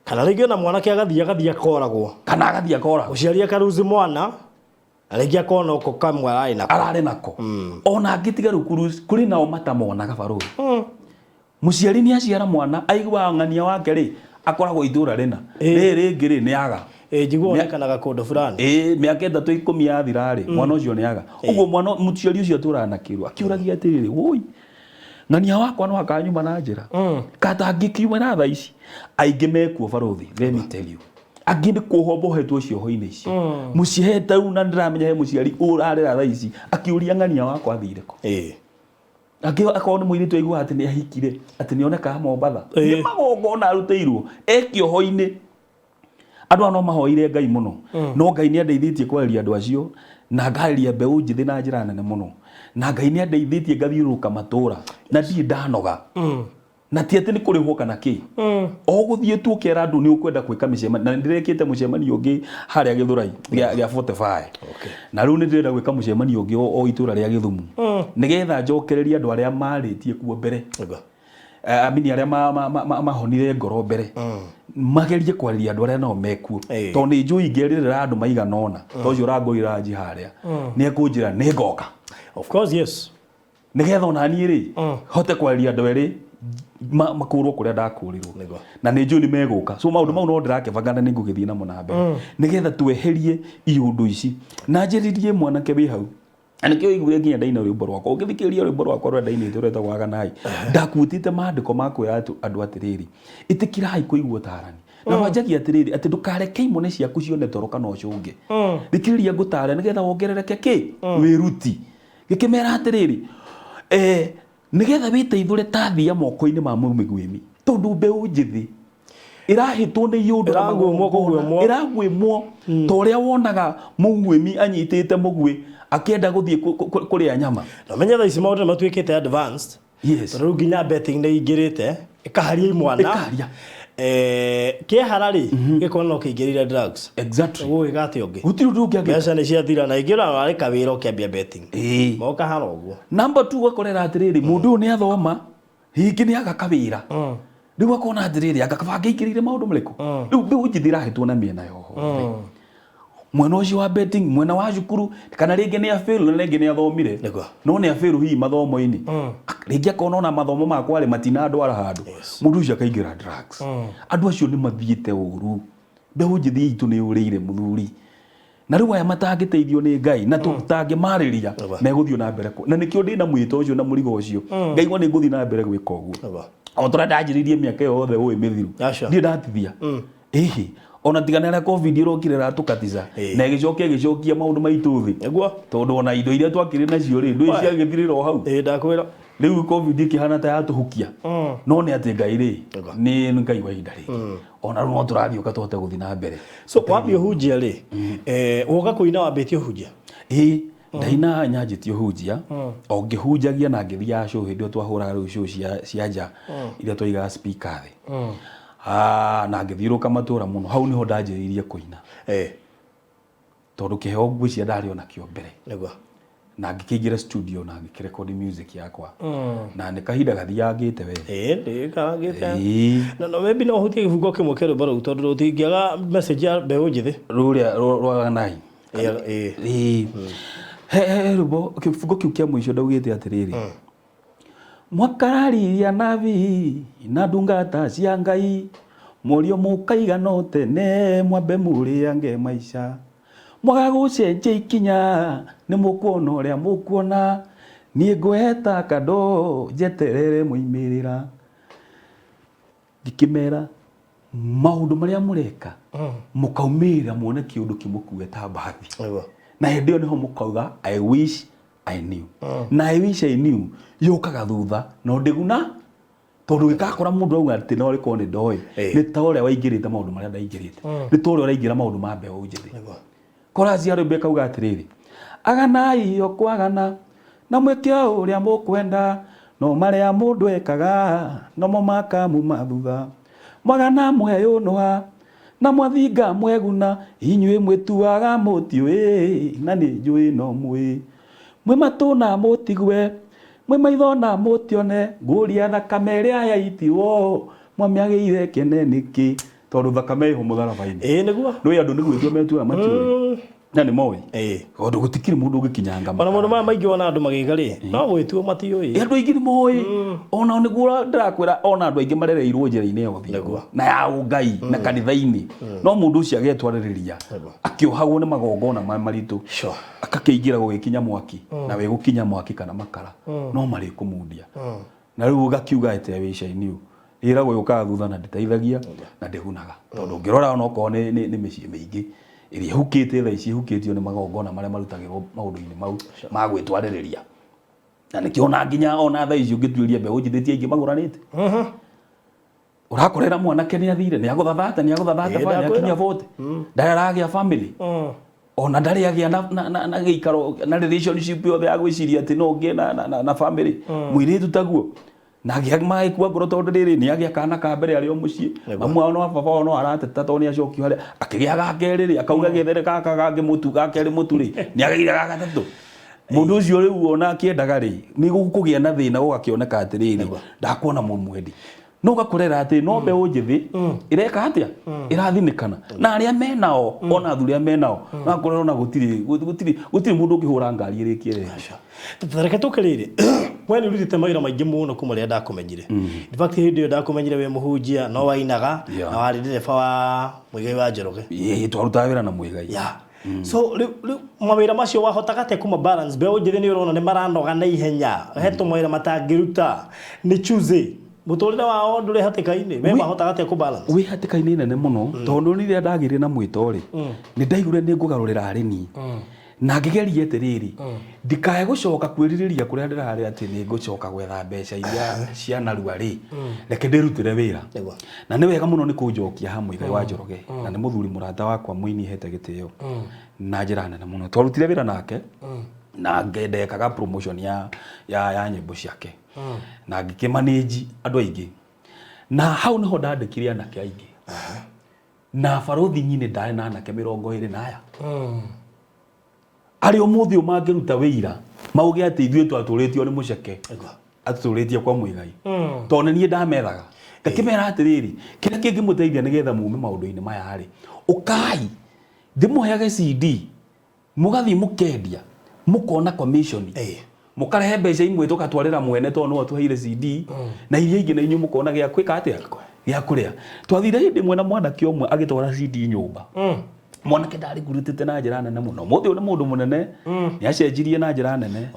B: Kana rĩngĩ ona mwanake agathiĩ agathiĩ akoragwo.
A: kana agathiĩ akoragwo
B: Mũciari akaruzi mwana na rĩngĩ akona oko kamwe ararĩ nako.
A: ararĩ nako ona angĩ tiga rĩu kũrĩ nao matamonaga barũthi mũciari nĩ aciara mwana aiguaga ng'ania wake rĩ akoragwo itũra rĩna rĩrĩ rĩngĩ rĩ nĩ aga
B: Ĩĩ njiguaga onekanaga kũndũ fulani.
A: ĩĩ mĩaka ĩtatũ ikũmi yathira rĩ mwana ũcio nĩ aga ũguo mwana mũciari ũcio atũraga na kĩro akĩũragia atĩrĩrĩ wũi ng'ania wakwa no akanyuma na njĩra katangĩkiuma thaa ici aingĩ mekuo barũthi let me tell you angĩ nĩ kuohwo mbohetwo cioho-inĩ icio mũciĩ he tau na ndĩramenya he mũciari ũrarĩra thaa ici akĩũria ng'ania wakwa athire kũ
B: Ĩĩ.
A: angĩ akorwo nĩ mũirĩtu aiguaga atĩ nĩ ahikire atĩ nĩ onekaga Mombatha
B: Ĩĩ.
A: nĩ magongona arutĩirwo e kĩoho-inĩ andũ aya no mahoire Ngai mũno no Ngai nĩ andeithĩtie kwarĩria andũ acio na ngarĩria mbeũ njĩthĩ na njĩra nene mũno na Ngai nĩ andeithĩtie ngathiũrũrũka matũra na ndirĩ ndanoga na ti atĩ nĩ kũrĩhwo kana kĩ o gũthiĩ tu ũkera andũ nĩ ũkwenda gwĩka mĩcemanio na nĩ ndĩrekĩte mũcemanio ũngĩ harĩa Gĩthũrai gĩa 45
B: Okay.
A: na rĩu nĩ ndĩrenda gwĩka mũcemanio ũngĩ o itũra rĩa Gĩthumu nĩgetha njokererie andũ arĩa marĩtie kuo mbere
B: Nĩguo.
A: Amini arĩa mahonire ngoro mbere magerie kwarĩria andũ arĩa nao mekuo
B: Ĩĩ.
A: tondũ nĩ njũĩ ingĩerĩrĩra andũ maigana ũna ta ũcio ũrangũrĩra ranji harĩa nĩ ekũnjĩra nĩ ngoka
B: Of course yes.
A: nĩgetha ona niĩ rĩ hote kwarĩria andũ erĩ makũrwo kũrĩa ndakũrĩrwo
B: Nĩguo.
A: na nĩ njũĩ nĩ megũka so maũndũ mau no ndĩrakĩbanga na nĩ ngũgĩthiĩ namo na mbere nĩgetha tweherie iũndũ ici na njĩrĩrie mwanake wĩ hau na nĩkĩo ũiguire nginya ndaina rwĩmbo rwakwa ũngĩthikĩrĩria rwĩmbo rwakwa rũrĩa ndainĩte rwetagwo Aganai ndakuĩtĩte maandĩko ma kwĩra andũ atĩrĩrĩ ĩtĩkĩrai kũigua ũtarani na wanjagia atĩrĩrĩ atĩ ndũkareke imone ciaku cione toro kana ũcũnge thikĩrĩria ngũtare nĩgetha wongerereke kĩ wĩruti gĩkĩmera atĩrĩrĩ nĩgetha wĩteithũre ta thia moko-inĩ ma mũmĩguĩmi tondũ mbeũ njĩthĩ Ĩrahĩtwo nĩ iũndũ na
B: Ĩraguĩmwo
A: magongona.
B: Kũguĩmwo.
A: Ĩraguĩmwo ta ũrĩa wonaga mũguĩmi anyitĩte mũguĩ akĩenda gũthiĩ kũrĩa nyama.
B: Na ũmenye thaa ici maũndũ nĩ matuĩkĩte advanced. Tondũ rĩu nginya betting nĩ ingĩrĩte ĩkaharia imwana.
A: Ĩkaharia.
B: Kĩehara rĩ, gĩkona no kĩingĩrĩire drugs. Ũgũgĩka atĩa ũngĩ?
A: Gũtirĩ ũndũ ũngĩ angĩka.
B: Mbeca nĩ ciathira na ingĩ ona warĩka wĩra ũkĩambia betting. Moka hara ũguo.
A: Number two, ũgakorera atĩrĩrĩ, mũndũ ũyũ nĩ athoma, rĩngĩ nĩ aga kawĩra. Rĩu akona atĩrĩrĩ, anga kaba angĩingĩrĩire maũndũ marĩkũ? Rĩu mbeũ njĩthĩ ĩrahĩtwo na mĩena yothe. Mwena ũcio wa betting, mwena wa cukuru, kana rĩngĩ nĩ afail na rĩngĩ nĩ athomire. No nĩ afail hihi mathomo-inĩ. Rĩngĩ akona ona mathomo makwa rĩ matinandwara handũ. Mũndũ ũcio akaingĩra drugs. Andũ acio nĩ mathiĩte ũru. Mbeũ njĩthĩ itũ nĩ yũrĩire mũthuri. Na rĩu aya matangĩteithio nĩ Ngai na tũtangĩmarĩria megũthiĩ na mbere na nĩkĩo ndĩna mwĩto ũcio na mũrigo ũcio. Ngaigua nĩ ngũthiĩ na mbere gwĩka ũguo. O tũrĩa ndanjĩrĩirie mĩaka ĩyo yothe ũĩ mĩthiru. Ndirĩ ndatithia. Ĩhĩ. Ona tiga nĩ harĩa COVID ĩrokire ĩratũkatiza na ĩgĩcoka ĩgĩcokia maũndũ maitũ thĩ. Tondũ ona indo iria twakĩrĩ nacio rĩ, ndũĩ ciagĩthirĩra o hau.
B: Ĩĩ ndakwĩra.
A: Rĩu COVID ĩkĩhana ta yatũhukia. No nĩ atĩ Ngai rĩ, nĩ Ngai wa ihinda rĩngĩ. Ona rĩu no tũrathiũka tũhote gũthiĩ na mbere.
B: So wambia ũhunjia rĩ, woka kũina wambĩtie ũhunjia?
A: Ĩĩ, ndaina nyanjĩtie ũhunjia, o ngĩhunjagia na ngĩthiaga show hĩndĩ ĩyo twahũraga rĩu show cia nja iria twaigaga speaker thĩ. Na ngĩthiũrũrũka matũra mũno, hau nĩho ndanjĩrĩirie kũina. Tondũ kĩheo ngwĩciria ndarĩ o nakĩo mbere. Na ngĩkĩingĩra studio na ngĩkĩrekondi music yakwa. Na nĩ kahinda gathiangĩte we.
B: Ĩĩ, nĩ karangĩte. Na maybe no ũhutie gĩbungo kĩmwe kĩa rwĩmbo rũu tondũ rũtingĩaga message ya mbeũ njĩthĩ.
A: Rũrĩa rwa Nai.
B: Ĩĩ.
A: He rwĩmbo, kĩbungo kĩu kĩa mũico ndaugĩte atĩrĩrĩ. Mwakarariria nabii na ndungata cia Ngai, mũrio mũkaigana tene mwambe mũrĩange maica. Mwaga gũcenjia ikinya nĩ mũkuona ũrĩa mũkuona, niĩ ngweta kando njeterere moimĩrĩra. Ngĩkĩmera maũndũ marĩa mũreka mũkaumĩrĩra muone kĩũndũ kĩmũkue ta mbathi. Na hĩndĩ ĩyo nĩho mũkauga I wish I knew. Na I wish I knew yũkaga thutha no ndĩguna tondũ gĩgakora mũndũ auga atĩ no rĩkorwo nĩ ndoĩ. Nĩ ta ũrĩa waingĩrĩte maũndũ marĩa ndaingĩrĩte. Nĩ ta ũrĩa ũraingĩra maũndũ ma mbeũ njĩthĩ. Chorus ya rwĩmbo ĩkauga atĩrĩrĩ, aganai o kwagana na mwĩke o ũrĩa mũkwenda, no marĩa mũndũ ekaga nomo makamuma thutha. Mwagana mweyũnũha na mwathinga mweguna, inyuĩ mwĩtuaga mũtiũĩ na nĩ njũĩ no mũĩ. Mwĩ matũ na mũtigue, mwĩ maitho na mũtione, ngũria thakame ĩrĩa yaitirwo mwamĩagĩire kĩene nĩkĩ? Tondũ thakame ĩho mũtharaba-inĩ.
B: Ĩĩ nĩguo.
A: Nĩũĩ andũ nĩ gwĩtua metuaga matiũĩ. Na nĩ moĩ. Tondũ gũtikĩrĩ mũndũ ũngĩkinyanga
B: Ona maũndũ maya maingĩ wona andũ magĩka rĩ, no gwĩtua matiũĩ.
A: Andũ aingĩ nĩ moĩ. Ona nĩguo ndĩrakwĩra ona andũ aingĩ marereirwo njĩra-inĩ ya ũthingu na ya ũngai na kanitha-inĩ. No mũndũ ũcio agetwarĩrĩria akĩohagwo nĩ magongona maritũ. Agakĩingĩra gũgĩkinya mwaki na wĩ gũkinya mwaki kana makara no marĩkũmundia. Na rĩu ũgakiuga atĩ I wish I knew. Ĩragwo yũkaga thutha na ndĩteithagia na ndĩgunaga. Tondũ ũngĩrora ona okorwo nĩ mĩciĩ mĩingĩ ĩrĩa ĩhukĩte thaa ici ĩhukĩtio nĩ magongona marĩa marutagĩrwo maũndũ-inĩ mau ma gwĩtwarĩrĩria. Na nĩkĩo ona nginya ona thaa ici ũngĩtuĩria mbeũ njĩthĩ ti aingĩ magũranĩte. Ũrakorera mwanake nĩ athire, nĩ agũthathata, nĩ agũthathata nĩ akinyia 40. Ndarĩ aragĩa family. Ona ndarĩ agĩa na gĩikaro na relationship yothe ya gwĩciria atĩ no ngĩe na family. Mũirĩtu taguo. Na agĩa magĩkua ngoro tondũ rĩrĩ nĩ agĩa kana ka mbere arĩ o mũciĩ. Mamu wao no baba wao no arateta tondũ nĩ acokio harĩa. Akĩgĩa ga kerĩ rĩ, akauga gĩethere gaka gangĩ mũtu, ga kerĩ mũtu rĩ, nĩ agĩire ga gatatũ. Mũndũ ũcio rĩu ona akĩendaga rĩ, nĩ gũkũgĩa na thĩna gũgakĩoneka atĩrĩrĩ, ndakuona mũmwendi. No ũgakorera atĩ no mbeũ njĩthĩ ĩreka atĩa? Ĩrathinĩkana. Na arĩa menao, ona athuri arĩa menao, ũgakorera ona gũtirĩ gũtirĩ mũndũ ũngĩhũra ngari ĩrĩkie rĩngĩ.
B: Ta reke tũke rĩrĩ, we nĩ ũrutĩte mawĩra maingĩ mũno kuma rĩrĩa ndakũmenyire. In fact hĩndĩ ĩyo ndakũmenyire wĩ mũhunjia, no wainaga, na warĩ ndereba wa Muigai wa Njoroge.
A: Ĩĩ, twarutaga wĩra na Muigai.
B: So rĩu rĩu mawĩra macio wahotaga atĩa kuma balance? Mbeũ njĩthĩ nĩ ũrona nĩ maranoga na ihenya, he tũmawĩra matangĩruta, nĩ choosy. Mũtũrĩre wao ndũrĩ hatĩka-inĩ, we mahotaga atĩa kũ balance?
A: Wĩ hatĩka-inĩ nene mũno, tondũ rĩrĩa ndagĩire na mwĩto rĩ, nĩ ndaiguire nĩ ngũgarũrĩra arĩ niĩ. Na ngĩgeria atĩrĩrĩ, ndikae gũcoka kwĩrirĩria kũrĩa ndĩrarĩ atĩ nĩ ngũcoka gwetha mbeca iria cia narua rĩ, reke ndĩrutĩre wĩra. Na nĩ wega mũno nĩ kũnjokia ha Muigai wa Njoroge, na nĩ mũthuri mũrata wakwa mũini hete gĩtĩo na njĩra nene mũno. Twarutire wĩra nake na ndekaga promotion ya, ya, ya nyĩmbo ciake na ngĩkĩmanĩnji andũ aingĩ, na hau nĩho ndandĩkire anake aingĩ. Na barothi nyinĩ ndarĩ na anake 20 na aya arĩa ũmũthĩ ũyũ mangĩruta wĩira mauge atĩ ithuĩ twatũrĩtio nĩ mũceke atũtũrĩtie kwa Muigai, tondũ nĩ niĩ ndamethaga ngakĩmera atĩrĩrĩ, kĩrĩa kĩngĩmũteithia nĩgetha mume maũndũ-inĩ maya rĩ, ũkai ndĩmũheage CD, mũgathiĩ mũkendia, mũkona commission, mũkarehe mbeca imwe tũgatwarĩra mwene tondũ nĩwe ũtũheire CD, na iria ingĩ na inyuĩ mũkona gĩa kwĩka atĩa, gĩa kũrĩa. Twathire hĩndĩ ĩmwe na mwanake ũmwe agĩtwara CD nyũmba. Mwanake ndarĩkurutĩte na njĩra nene mũno. Mũthĩ ũyũ nĩ mũndũ mũnene, nĩ acenjirie na njĩra nene.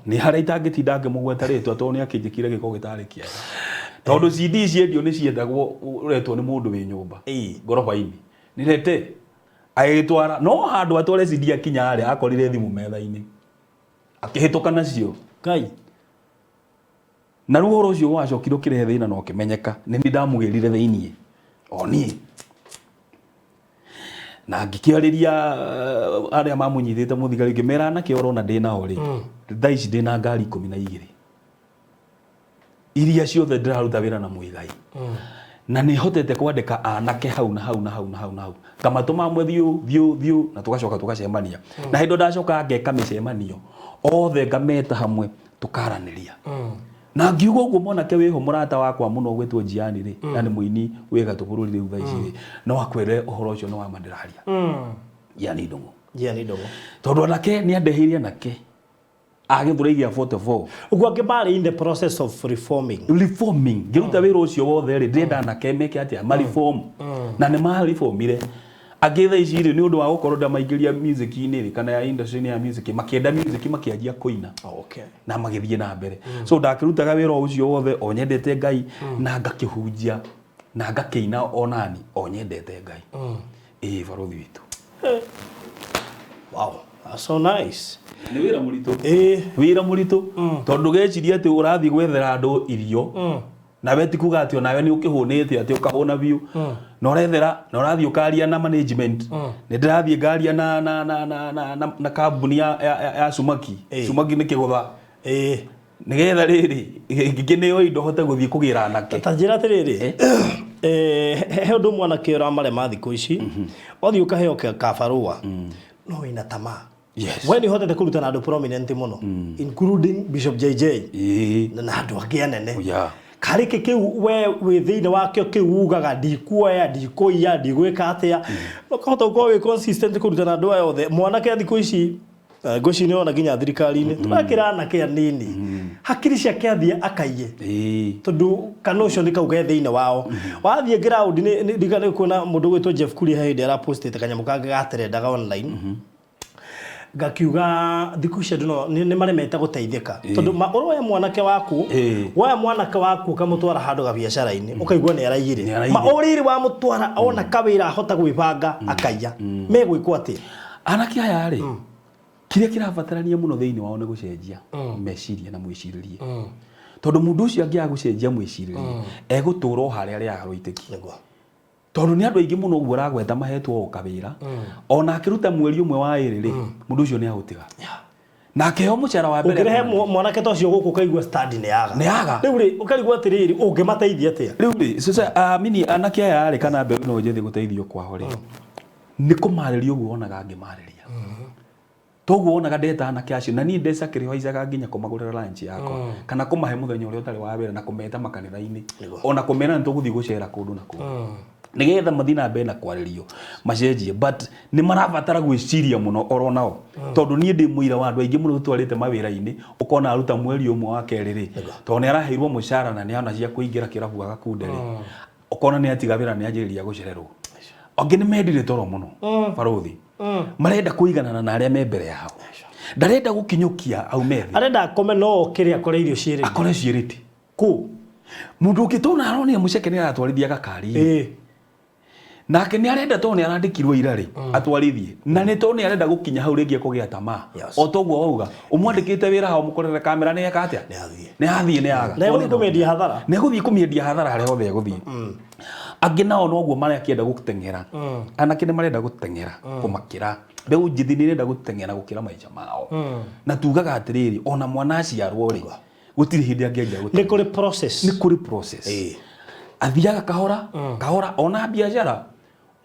A: Nĩ harĩa itangĩtinda ngĩmũgweta rĩtwa tondũ nĩ akĩnjĩkire gĩko gĩtarĩ kĩega. Tondũ CD ciendio nĩ ciendagwo ũretwo nĩ mũndũ wĩ nyũmba ngoroba-inĩ. Nĩrete agĩgĩtwara, no handũ atware CD akinya rĩ, akorire thimũ metha-inĩ akĩhĩtũka nacio.
B: Ngai.
A: Na rĩu ũhoro ũcio wacokire ũkĩrehe thĩna na ũkĩmenyeka nĩ niĩ ndamũgĩrire thĩiniĩ o niĩ, na ngĩkĩarĩria arĩa mamũnyitĩte mũthigari, ngĩmera anake ũrona ndĩ nao rĩ, thaa ici ndĩ na ngari 12 iria ciothe ndĩraruta wĩra na Muigai, na nĩ hotete kwandĩka anake hau na hau na hau na hau na hau, ngamatũma amwe thiũ thiũ thiũ, na tũgacoka tũgacemania, na hĩndĩ ĩyo ndacoka ngeka mĩcemanio othe ngameta hamwe tũkaranĩria. Na ngiuga ũguo, mwanake wĩho mũrata wakwa mũno ũgwĩtwo Jiani rĩ, na nĩ mũini wĩ gatũ bũrũri rĩu thaa ici rĩ, no akwĩre ũhoro ũcio nĩ wa ma ndĩraria. Jiani Ndũng'ũ.
B: Jiani Ndũng'ũ.
A: Tondũ anake nĩ andeheire anake a Gĩthũrai gĩa 44.
B: Ũguo angĩ marĩ in the process of reforming.
A: Reforming. Ngĩruta wĩra ũcio wothe rĩ, ndĩrenda anake meke atĩa? Ma reform. Na nĩ ma reformire. Angĩ thaa ici rĩ, nĩ ũndũ wa gũkorwo ndamaingĩria music-inĩ rĩ, kana ya industry-inĩ ya music, makĩenda music makĩanjia kũina. Na magĩthiĩ na mbere. So ndakĩrutaga wĩra ũcio wothe o nyendete Ngai, na ngakĩhunjia na ngakĩina o nani o nyendete Ngai. Ĩĩ barothi witũ.
B: Wow, that's so nice.
A: Nĩ wĩra mũritũ. Wĩra mũritũ tondũ ndũgecirie atĩ ũrathiĩ gwethera andũ irio, nawe ti kuga atĩ onawe nĩ ũkĩhũnĩte atĩ ũkahũna biũ, na ũrethera na ũrathiĩ ũkaria na management, nĩ ndĩrathiĩ ngaria na na na na na na, na kambuni ya, ya, ya, ya Sumaki. Sumaki nĩ kĩgũtha nĩgetha rĩrĩ ngĩneo indo hote gũthiĩ kũgĩra anake.
B: Ta njĩra atĩrĩrĩ, he ũndũ mwanake ũramarema thikũ ici, wathiĩ ũkaheo kabarũa no wĩna tamaa. We nĩ ũhotete kũruta na andũ prominent mũno, including Bishop JJ na andũ angĩ anene. Karĩ kĩ kĩu we wĩ thĩinĩ wakĩo kĩu ugaga ndikuoya, ndikũiya, ndigwĩka atĩa, ũkahota gũkorwo wĩ consistent kũruta na andũ aya othe? Mwanake thikũ ici ngwĩciria nĩ wona nginya thirikari-inĩ tũrekĩra anake anini, hakiri ciake athiĩ akaiye, tondũ kana ũcio nĩ kau ke thĩinĩ wao. Wathiĩ ground nĩ kuona mũndũ ũgwĩtwo Jeff Kuria he hĩndĩ arapostĩte kanyamũ kangĩ gatrendaga online, ngakiuga thikũ ici andũ no nĩ maremete gũteithĩka, tondũ ũroya mwanake waku, woya mwanake waku ũkamũtwara handũ gabiacara-inĩ, ũkaigua nĩ araiyire.
A: Nĩ araiyire.
B: Ma o rĩrĩ wamũtwara ona kawĩra ahota gwĩbanga akaiya, megwĩkwo atĩa?
A: Anake aya rĩ, kĩrĩa kĩrabatarania mũno thĩinĩ wao nĩ gũcenjia meciria na mwĩcirĩrie, tondũ mũndũ ũcio angĩaga gũcenjia mwĩcirĩrie egũtũra o harĩa arĩaga rũitĩki. Tondũ nĩ andũ aingĩ mũno ũguo ũragweta mahetwo o kawĩra, ona akĩruta mweri ũmwe wa ĩrĩ rĩ, mũndũ ũcio nĩ agũtiga na akĩheo mũcara wa mbere.
B: Ũngĩrehe mwanake ta ũcio gũkũ ũkaigua stand nĩ yaga.
A: Nĩ yaga.
B: Rĩu rĩ, ũkarigwo atĩrĩrĩ, ũngĩmateithia atĩa?
A: Rĩu rĩ, sasa mini anake aya rĩ, kana mbeũ ĩno njĩthĩ gũteithio kwao rĩ, nĩ kũmarĩria ũguo wonaga ngĩmarĩria, toguo wonaga ndeta anake acio, na niĩ ndesacrificaga nginya kũmagũrĩra lunch yakwa kana kũmahe mũthenya ũrĩa ũtarĩ wa wĩra na kũmeta makanitha-inĩ, ona kũmera nĩ tũgũthiĩ gũcera kũndũ na kũndũ nĩgetha mathiĩ na mbere na kwarĩrio macenjie. But nĩ marabatara gwĩciria mũno oro nao, tondũ niĩ ndĩ mũira wa andũ aingĩ mũno tũtwarĩte mawĩra-inĩ, ũkona aruta mweri ũmwe wa kerĩ rĩ, tondũ nĩ araheirwo mũcara na nĩ ona cia kũingĩra kĩrabu agakunde rĩ, ũkona nĩ atiga wĩra, nĩ anjĩrĩria gũcererwo. Angĩ nĩ mendire toro mũno barothi, marenda kũiganana na arĩa me mbere yao, ndarenda gũkinyũkia aume thĩ.
B: Arenda akome no okĩre akore irio ciĩrĩ.
A: Akore ciĩrĩte.
B: Kũ
A: Mũndũ ũngĩ tona aronire mũceke nĩ aratwarithia gakari. Nake nĩ arenda tondũ nĩ arandĩkirwo ira rĩ, atwarithie, na nĩ tondũ nĩ arenda gũkinya hau rĩngĩ ekũgĩa tamaa. O toguo wauga, ũmwandĩkĩte wĩra hau mũkorere kamera nĩ eka atĩa?
B: Nĩ athiĩ.
A: Nĩ athiĩ, nĩ aga.
B: Na egũthiĩ kũmĩendia hathara.
A: Nĩ egũthiĩ kũmĩendia hathara harĩa hothe egũthiĩ. Angĩ nao noguo marakĩenda gũteng'era. Anake nĩ marenda gũteng'era kũmakĩra. Mbeũ njĩthĩ nĩ ĩrenda gũteng'era gũkĩra maica mao. Na tugaga atĩrĩrĩ, ona mwana aciarwo rĩ, gũtirĩ hĩndĩ angĩanjia
B: Nĩ
A: gũteng'era.
B: kũrĩ process.
A: Nĩ kũrĩ process. Athiaga kahora kahora, ona biacara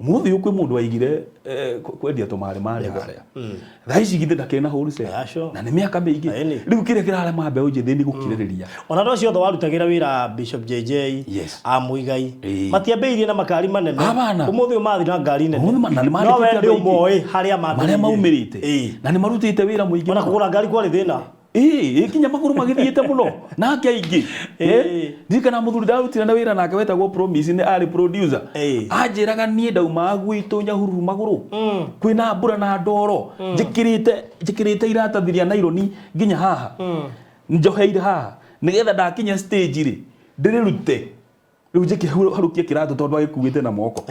A: mũthĩ ũyũ kwĩ mũndũ waigire kwendia tũmarĩ marĩ harĩa thaa ici githĩ ndakĩrĩ na wholesale.
B: Acio.
A: Na nĩ mĩaka mĩingĩ.
B: Ĩni.
A: Rĩu kĩrĩa kĩrarema mbeũ njĩthĩ nĩ gũkirĩrĩria.
B: Ona andũ acio othe warutagĩra wĩra Bishop JJ, a Muigai, matiambĩrĩirie na makari manene.
A: Hapana.
B: Ũmũthĩ ũyũ mathiĩ na ngari nene.
A: Ũmũthĩ na nĩ
B: No we
A: mandĩkĩte
B: nĩ
A: andũ aingĩ.
B: ũmoĩ harĩa
A: marĩa
B: mambĩrĩirie.
A: maumĩrĩte na nĩ marutĩte wĩra mũingĩ
B: Ona
A: mũno.
B: kũgũra ngari kwarĩ thĩna.
A: Ĩĩ, nginya magũrũ magĩthiĩte mũno nake aingĩ. Ndirikana mũthuri ndarutire na wĩra nake wetagwo Promise, nĩ arĩ producer. Anjĩraga niĩ ndaumaga gwitũ Nyahururu magũrũ kwĩna mbura na ndoro, njĩkĩrĩte iratathi rĩa naironi nginya haha, njoheire haha nĩgetha ndakinya stage rĩ ndĩrĩrute rĩu njĩkĩharũkie kĩratũ tondũ agĩkuĩte na moko.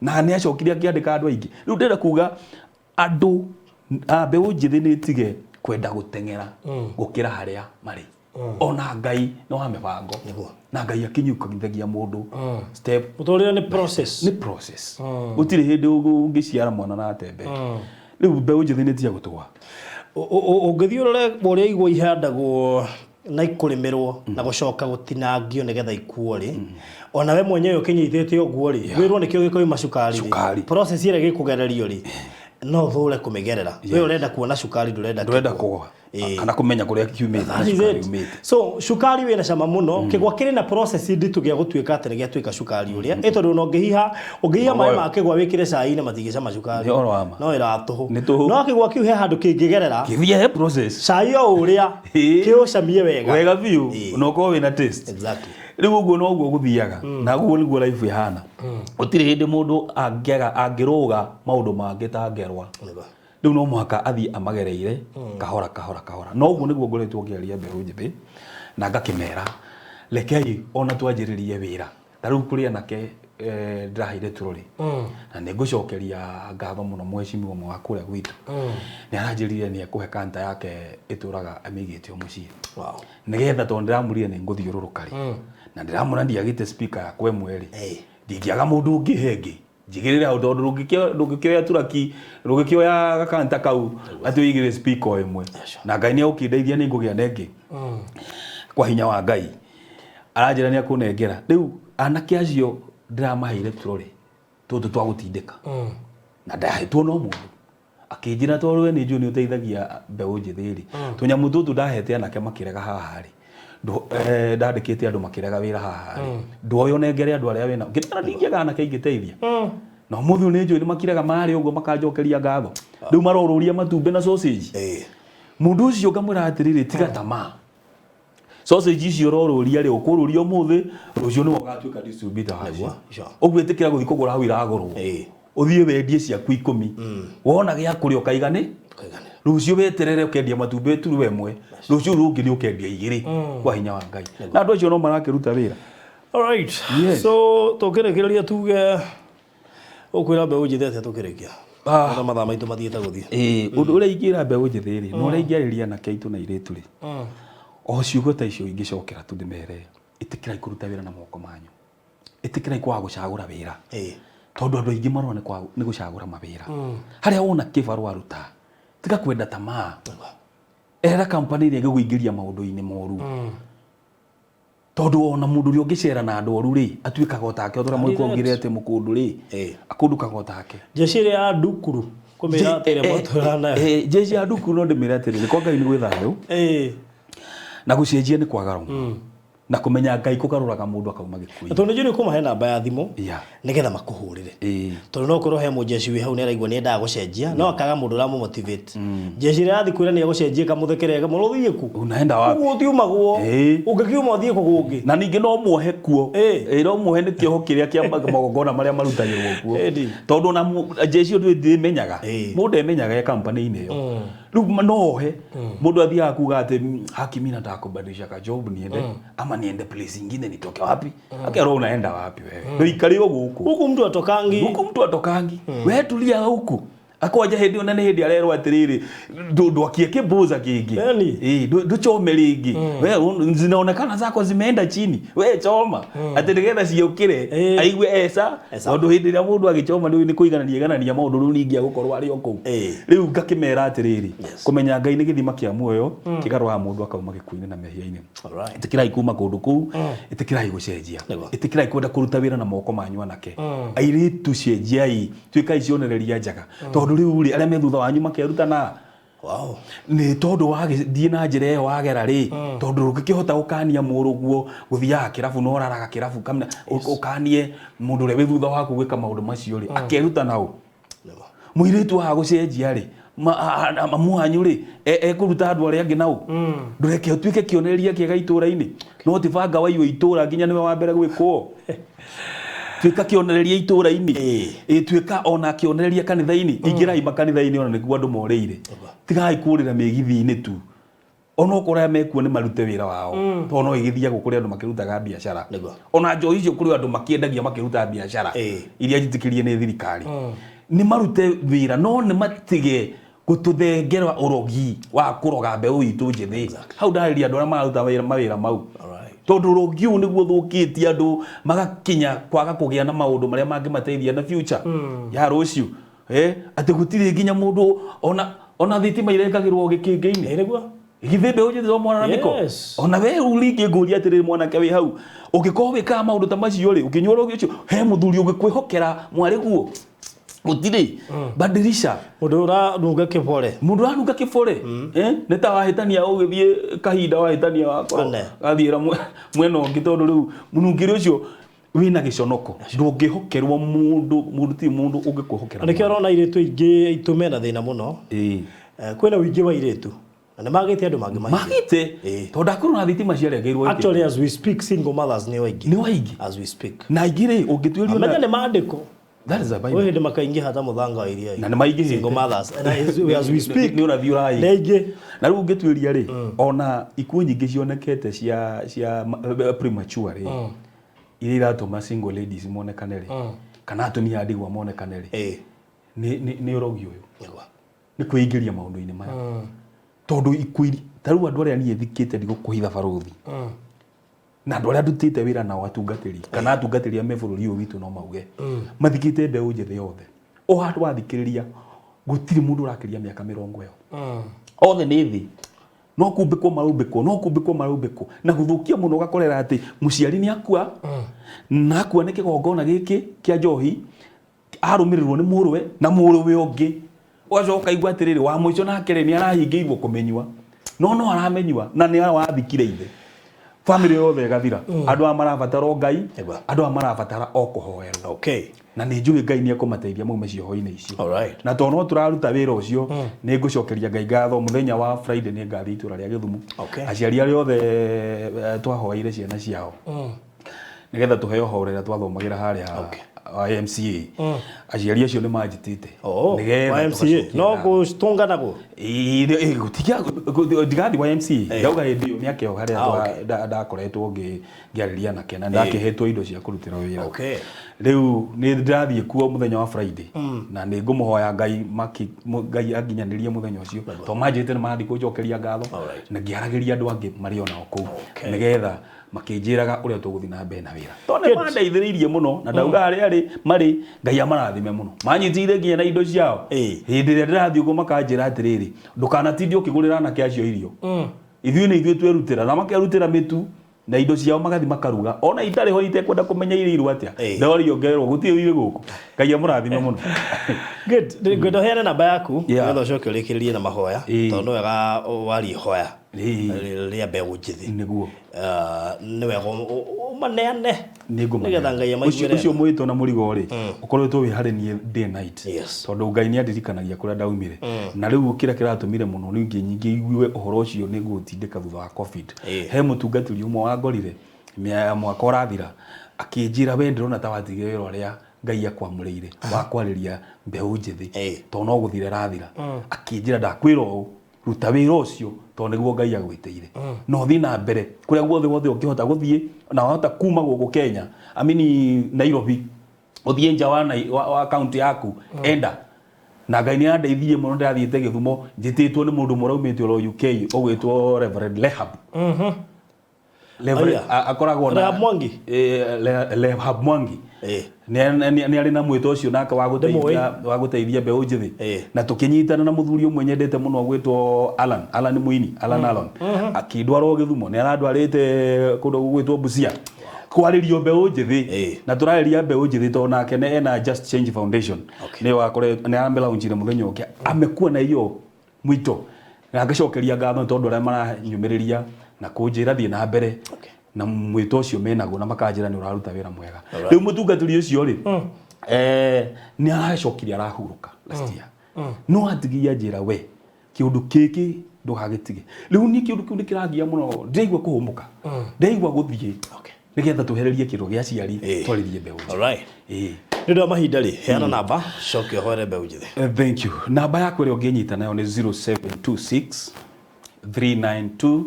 A: Na nĩ acokire akĩandĩka andũ aingĩ. Rĩu ndĩrenda kuga andũ a mbeũ njĩthĩ nĩ ĩtige kwenda gũteng'era gũkĩra harĩa marĩ. Ona Ngai nĩ wa mĩbango. Na Ngai akinyukithagia mũndũ step.
B: Mũtũrĩre nĩ process.
A: Nĩ process. Gũtirĩ hĩndĩ ũngĩciara mwana na atembe. Rĩu mbeũ njĩthĩ nĩ ĩtige gũtũa.
B: Ũngĩthiĩ ũrore ũrĩa igwa ihandagwo na ikũrĩmĩrwo na gũcoka gũtinangio nĩgetha ikuo rĩ, ona we mwenyewe ũkĩnyitĩte ũguo rĩ, wĩrwo nĩkĩo gĩkoima cukari rĩ,
A: Cukari.
B: process ĩrĩa gĩkũgererio rĩ, no ũthũre kũmĩgerera. We ũrenda kuona cukari, ndũrenda
A: Ndũrenda
B: kĩgwa.
A: kũgwa. Kana kũmenya kũrĩa kiumĩte na
B: That is
A: cukari
B: it.
A: umĩte.
B: So cukari wĩna cama mũno. Kĩgwa kĩrĩ na process nditũ gĩa gũtuĩka atĩ nĩ gĩatuĩka cukari ũrĩa. Ĩ tondũ ona ũngĩhiha maĩ ma kĩgwa wĩkĩre cai-inĩ matingĩcama cukari.
A: Nĩ ũhoro wa ma.
B: No ĩra tũhũ.
A: Nĩ tũhũ.
B: No kĩgwa kĩu he handũ kĩngĩgerera.
A: Kĩthiĩ he process.
B: Cai o ũrĩa kĩũcamie wega.
A: Wega biũ. Na ũkorwo wĩna taste. Rĩu ũguo noguo gũthiaga. Na ũguo nĩguo life ĩhana. Gũtirĩ hĩndĩ mũndũ angĩaga angĩrũga maũndũ mangĩ ta ngerwa. Rĩu no mũhaka athiĩ amagereire kahora kahora kahora. No ũguo nĩguo ngoretwo ngĩaria mbeũ njĩthĩ na ngakĩmera rekei ona twanjĩrĩrie wĩra. Ta rĩu kũrĩ anake ndĩraheire turori. Na nĩ ngũcokeria ngatho mũno mheshimiwa ũmwe wa kũrĩa gwitũ. Nĩ aranjĩrire nĩ ekũhe kanta yake ĩtũraga amĩigĩte o mũciĩ. Nĩgetha tondũ ndĩramũrire nĩ ngũthiũrũrũka rĩ. Na ndĩramũra ndiagĩte speaker yakwa ĩmwe rĩ. Ndingĩaga mũndũ ũngĩhe ĩngĩ. Njigĩrĩre hau tondũ ndũngĩkĩoya turaki, ndũngĩkĩoya gakanta kau atĩ ũigĩrĩre speaker o ĩmwe. Na Ngai nĩ egũkĩndeithia nĩ ngũgĩa na ĩngĩ. Kwa hinya wa Ngai. Aranjĩra nĩ ekũnengera. Rĩu anake acio ndĩramaheire turori tũtũ twa gũtindĩka. Na ndahetwo no mũndũ. Akĩnjĩra tondũ we nĩ njũĩ nĩ ũteithagia mbeũ njĩthĩ rĩ. Tũnyamũ tũtũ ndahete anake makĩrega haha rĩ. Ndandĩkĩte andũ makĩrega wĩra haha rĩ. Nduoya ũnengere andũ arĩa wĩnao. Ngĩtara ndingĩaga anake ingĩteithia. Na ũmũthĩ ũyũ nĩ njũĩ nĩ makiraga marĩ ũguo makanjokeria ngatho. Rĩu marorũria matumbĩ na sausage. Mũndũ ũcio ngamwĩra atĩrĩrĩ, tiga tamaa. Sausage icio ũrorũria rĩ, ũkũrũria ũmũthĩ, rũciũ nĩwe ũgatuĩka distributor wacio. Ũguo ĩtĩkĩra gũthiĩ kũgũra hau iragũrwo. Ũthiĩ wendie ciaku 10. Wona gĩa kũrĩa ũkaiga nĩ? Rũciũ weterere ũkendia matumbĩ turwa ĩmwe. Rũciũ rũngĩ nĩ ũkendia 2 kwa hinya wa Ngai. Na andũ acio no marakĩruta wĩra.
B: All right. So tũkĩrĩkĩrĩria tuge ũkwĩra mbeũ njĩthĩ atĩa tũkĩrĩkia? Ona mathaa maitũ mathiĩte gũthiĩ.
A: Ũndũ ũrĩa ingĩra mbeũ njĩthĩ rĩ, na ũrĩa ingĩarĩria anake aitũ na airĩtu rĩ, o ciugo ta icio ingĩcokera tu ndĩmere, ĩtĩkĩrai kũruta wĩra na moko manyu. Ĩtĩkĩrai kwaga gũcagũra wĩra. Tondũ andũ aingĩ marona nĩ gũcagũra mawĩra. Harĩa wona kĩbarũa ruta, tiga kwenda tamaa. Erera company ĩrĩa ĩgũkũingĩria maũndũ-inĩ moru. Tondũ ona mũndũ ũrĩa ũngĩcera na andũ oru rĩ, atuĩkaga o take. O ta ũrĩa mũgĩkũyũ augire atĩ mũkũndũ rĩ, akũndũkaga o take.
B: Jeshi ĩrĩa ya ndukuru, kũmĩra atĩ ĩrĩa mwatũraga nayo.
A: Jeshi ya ndukuru no ndĩmĩre atĩrĩrĩ, kwa Ngai nĩ gwĩ thayũ. Na gũcenjia nĩ kwaga roho. Na kũmenya Ngai kũgarũraga mũndũ akauma gĩkuũ-inĩ.
B: Tondũ nĩ njũĩ kũmahe namba ya thimũ, nĩgetha makũhũrĩre. Tondũ no ũkorwo he mũjeshi wĩ hau nĩ araigua nĩ endaga gũcenjia, no akaga mũndũ ũramũ-motivate. Jeshi ĩrĩa yathiĩ kwĩra nĩ egũcenjia ĩkamũthekerera ĩkamwĩra ũthiĩ kũ?
A: Unaenda wapi?
B: Ũguo ũtiumagwo. Ũngĩkiuma ũthiĩ kũ kũngĩ?
A: Na ningĩ no muohe kuo. No muohe nĩ kĩoho kĩrĩa kĩa magongona marĩa marutagĩrwo kuo. Tondũ ona jeshi ũndũ ndĩmenyaga. Mũndũ emenyaga e company-inĩ ĩyo. Rĩu no ohe mũndũ athiaga kuga atĩ haki mimi nataka kubadilisha ka job niende ama niende place ingine nitoke wapi akerwo unaenda wapi wewe ndũikare o gũkũ
B: Huku mtu atokangi.
A: huku mtu atokangi we tulia huku akwanja hĩndĩ ĩyo na nĩ hĩndĩ arerwo atĩrĩrĩ ndwakie kĩmbuza kĩngĩ
B: Yaani?
A: Ĩ, ndũchome rĩngĩ we zinaonekana zako zimeenda chini we choma atĩ nĩgetha ciũkĩre
B: Ĩ.
A: aigue esa
B: Esa.
A: tondũ hĩndĩ ĩrĩa mũndũ agĩchoma rĩu nĩ kũiganania iganania maũndũ rĩu ningĩ agũkorwo arĩ o kũu
B: Ĩ.
A: rĩu ngakĩmera atĩrĩrĩ
B: Yes.
A: kũmenya Ngai nĩ gĩthima kĩa muoyo kĩgarũraga mũndũ akauma gĩkuũ-inĩ na mehia-inĩ
B: Alright.
A: ĩtĩkĩrai kuma kũndũ kũu ĩtĩkĩrai gũcenjia
B: Nĩguo.
A: ĩtĩkĩrai kwenda kũruta wĩra na moko manyu anake airĩtu cenjiai tuĩkai cionereria njega tondũ rĩu rĩ arĩa me thutha wanyu makeruta na
B: Wow.
A: nĩ tondũ wagĩthiĩ na njĩra ĩyo wagera rĩ tondũ ndũngĩkĩhota gũkania mũrũguo gũthiaga kĩrabu na ũraraga kĩrabu kamna ũkanie mũndũ ũrĩa wĩ thutha waku gwĩka maũndũ macio rĩ akeruta nao
B: Nĩguo.
A: mũirĩtu wa gũcenjia rĩ mamu wanyu rĩ ekũruta andũ arĩa angĩ nau ndũreke ũtuĩke kĩonereria kĩega itũra-inĩ no ti banga waiywo itũra nginya nĩwe wa mbere gwĩkwo tuĩka kĩonereria itũra-inĩ ĩ tuĩka ona kĩonereria kanitha-inĩ ingĩrai makanitha-inĩ ona nĩkuo andũ morĩire tigai kũrĩra mĩgithi-inĩ tu ona okorwo arĩa mekuo nĩ marute wĩra wao tondũ no ĩgĩthiagwo kũrĩ andũ makĩrutaga biacara
B: Nĩguo.
A: ona njohi icio kũrĩ andũ makĩendagia makĩruta biacara
B: Ĩ.
A: iria njĩtĩkĩrie nĩ thirikari nĩ marute wĩra no nĩ matige gũtũthengera ũrogi wa kũroga mbeũ itũ njĩthĩ hau ndarĩria andũ arĩa mararuta mawĩra mau
B: Alright.
A: tondũ ũrogi ũyũ nĩguo ũthũkĩtie andũ magakinya kwaga kũgĩa na maũndũ marĩa mangĩmateithia na future ya rũciũ atĩ gũtirĩ nginya mũndũ ona thitima irengagĩrwo gĩkĩngĩ-inĩ
B: Ĩ nĩguo.
A: githĩ mbeũ njĩthĩ to mwana
B: Yes.
A: ona we rĩu rĩngĩ ngũria atĩrĩrĩ mwanake wĩ hau ũngĩkorwo wĩkaga maũndũ ta macio rĩ ũkĩnyua ũrogi ũcio he mũthuri ũngĩkwĩhokera mwarĩ guo gũtirĩ badirisha
B: Mũndũ ũranunga kĩbore.
A: mũndũ ũranunga kĩbore nĩ ta wahĩtania ũgĩthiĩ kahinda wahĩtania wakorwo
B: Ane.
A: gathiĩra mwena ũngĩ tondũ rĩu mũnungĩre ũcio wĩna gĩconoko ndũngĩhokerwo mũndũ mũndũ ti mũndũ ũngĩkwĩhokera
B: Na nĩkĩo ũrona airĩtu aingĩ aitũ mena thĩna mũno.
A: Ĩ.
B: Kwĩna ũingĩ wa airĩtu. Na nĩ magĩte andũ mangĩmahikia.
A: magĩte
B: Ĩ.
A: tondũ akorwo na thitima ciarengeirwo
B: Actually as we speak single mothers nĩ aingĩ.
A: nĩ waingĩ
B: As we speak.
A: na aingĩ rĩ ũngĩtuĩrio
B: Amenya nĩ maandĩko.
A: That is a Bible.
B: Kwĩ hĩndĩ makaingĩha ta mũthanga wa iria.
A: Na nĩ maingĩhĩte.
B: Single mothers. And as we speak.
A: Nĩ ũrathi ũraĩ.
B: Nĩ aingĩ.
A: Na rĩu ũngĩtuĩria rĩ ona ikuũ nyingĩ cionekete cia premature rĩ iria iratũma single ladies monekane rĩ kana atumia a ndigwa monekane rĩ
B: Ĩ.
A: nĩ ũrogi ũyũ
B: Nĩguo.
A: nĩ kwĩingĩria maũndũ-inĩ maya tondũ ikuũ ta rĩu andũ arĩa niĩ thikĩte ndigũkũhitha barũthi na andũ arĩa ndutĩte wĩra nao atungatĩri kana atungatĩri a me bũrũri ũyũ witũ no mauge mathikĩte mbeũ njĩthĩ yothe o handũ wathikĩrĩria gũtirĩ mũndũ ũrakĩria mĩaka mĩrongo ĩyo othe nĩ thĩ no kumbĩkwo maraumbĩkwo no kumbĩkwo maraumbĩkwo na gũthũkia mũno ũgakorera atĩ mũciari nĩ akua na akua nĩ kĩgongona gĩkĩ kĩa njohi arũmĩrĩrwo nĩ mũrũwe na mũrũwe ũngĩ ũgacoka ũkaigua atĩrĩrĩ wa mũico nake rĩ nĩ arahingĩirwo kũmenyua no aramenyua na nĩ wathikire ithe bamĩrĩ yothe ĩgathira andũ aya marabatara o Ngai
B: Ĩgwa.
A: andũ aya marabatara o kũhoerwo
B: Okay.
A: na nĩ njũĩ Ngai nĩ ekũmateithia maume cioho-inĩ icio
B: Alright.
A: na tondũ no tũraruta wĩra ũcio nĩ ngũcokeria Ngai ngatho mũthenya wa Friday nĩ ngathiĩ itũra rĩa Gĩthumo
B: Okay.
A: aciari arĩa othe twahoeire ciana ciao nĩgetha tũheo horo ĩrĩa twathomagĩra harĩa YMCA aciari acio nĩ manjĩtĩte
B: Oh,
A: nĩgetha
B: YMCA.
A: tũgacokia
B: No
A: ngatho.
B: gũtũnganagwo.
A: Ndigathiĩ YMCA ndauga hĩndĩ ĩyo mĩaka ĩyo harĩa
B: Ah, okay.
A: ndakoretwo ngĩarĩria nake na ndakĩhetwo indo cia kũrutĩra wĩra
B: Okay.
A: rĩu nĩ ndĩrathiĩ kuo mũthenya wa Friday na nĩ ngũmũhoya Ngai Ngai anginyanĩrie mũthenya ũcio tondũ manjĩrĩte nĩ marathiĩ kũnjokeria ngatho
B: Alright.
A: na ngĩaragĩria andũ angĩ marĩ onao kũu
B: Okay.
A: nĩgetha makĩnjĩraga ũrĩa tũgũthiĩ na mbere na wĩra tondũ nĩ mandeithĩrĩirie mũno na ndauga harĩa arĩ marĩ Ngai amarathime mũno manyitĩire nginya na indo ciao
B: Ĩĩ.
A: hĩndĩ ĩrĩa ndĩrathiĩ ũguo makanjĩra atĩrĩrĩ ndũkanatinde ũkĩgũrĩra anake acio irio ithuĩ nĩ ithuĩ twerutĩra na makerutĩra mĩtu na indo ciao magathi makaruga ona itarĩ ho itekwenda kũmenya irĩirwo atĩa
B: Ĩĩ.
A: ndorio ngerwo gũtirĩ irĩ gũkũ Ngai amũrathime mũno
B: Good. Ngwenda ũheane namba yaku
A: Yeah.
B: nĩgetha ũcoke ũrĩkĩrĩrie na mahoya
A: Ĩĩ.
B: tondũ nĩ wega warie ihoya
A: Ĩĩ.
B: rĩa mbeũ njĩthĩ.
A: nĩguo
B: Nĩ wega ũmaneane
A: nĩngũmaneana.
B: nĩgetha Ngai amaiguĩre
A: ũcio mwĩtwo na mũrigo rĩ ũkoretwo wĩ harĩ niĩ day night
B: Yes.
A: tondũ Ngai nĩ andirikanagia kũrĩa ndaumire na rĩu kĩrĩa kĩratũmire mũno ningĩ nyingĩ igue ũhoro ũcio nĩ gũtindĩka thutha wa covid
B: Ĩĩ.
A: he mũtungatĩri ũmwe wangorire mwaka ũrathira akĩnjĩra we ndĩrona ta watigire wĩra ũrĩa Ngai akwamũrĩire wa kwarĩria mbeũ njĩthĩ
B: Ĩĩ.
A: tondũ no gũthira ĩrathira akĩnjĩra ndakwĩra ũũ Ruta wĩra ũcio tondũ nĩguo Ngai agwĩtĩire, na ũthiĩ na mbere kũrĩa guothe wothe ũngĩhota gũthiĩ, na wahota kuma gũkũ Kenya, I mean Nairobi, ũthiĩ nja wa kaunti yaku, enda. Na Ngai nĩ andeithirie mũno, ndĩrathiĩte Gĩthumo njĩtĩtwo nĩ mũndũ ũmwe ũraumĩte oro UK ũgwĩtwo Reverend Lehab. Reverend
B: Aya.
A: Akoragwo na
B: Rehab Mwangi?
A: Rehab Mwangi. Nĩ arĩ na mwĩto ũcio nake wa gũteithia, wa gũteithia mbeũ njĩthĩ. Na tũkĩnyitana na mũthuri ũmwe nyendete mũno gwĩtwo Alan, Alan Mũini, Alan Alon, akĩndwara Gĩthumo. Nĩ arandwarĩte kũndũ gũgwĩtwo Busia kwarĩrio mbeũ njĩthĩ. Na tũrarĩria mbeũ njĩthĩ tondũ nake nĩ ena Just Change Foundation. Nĩyo nĩ amelaunchire mũthenya ũngĩ, amekuwa na hiyo mwito, na ngacokeria ngatho nĩ tondũ arĩa maranyumĩrĩria na kũnjĩra thiĩ na mbere na mwĩto ũcio menaguo, na makanjĩra nĩ ũraruta wĩra mwega. Rĩu mũtungatĩri ũcio rĩ, nĩ aracokire arahurũka last year, no atigia njĩra, we kĩũndũ gĩkĩ ndũgagĩtige. Rĩu niĩ kĩũndũ kĩu nĩ kĩrangia mũno, ndĩraigua kũhũmũka, ndĩraigua gũthiĩ nĩgetha twehererie kĩndũ gĩa aciari, twarĩrie mbeũ njĩthĩ.
B: Nĩ ũndũ wa mahinda rĩ, heana namba, coke ũhoere mbeũ njĩthĩ.
A: Thank you. Namba yakwa ĩrĩa ũngĩnyita nayo nĩ 0726 392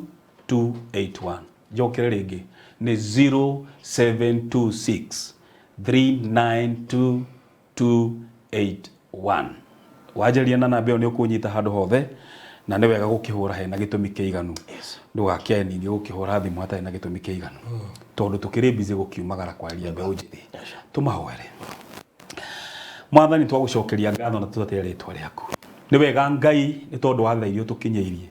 A: 281. Njokere rĩngĩ, nĩ 0726 392 281. Wanjĩrĩria na namba ĩyo nĩ ũkũnyita handũ hothe, na nĩ wega gũkĩhũra hena gĩtũmi kĩiganu. Ndũgakĩae ningĩ gũkĩhũra thimũ hatarĩ na gĩtũmi kĩiganu, tondũ tũkĩrĩ busy gũkiumagara kwarĩria mbeũ njĩthĩ. Tũmahoere. Mwathani, twagũcokeria ngatho na tũtatĩra rĩtwa rĩaku. Nĩ wega Ngai, nĩ tondũ wa tha iria ũtũkinyĩirie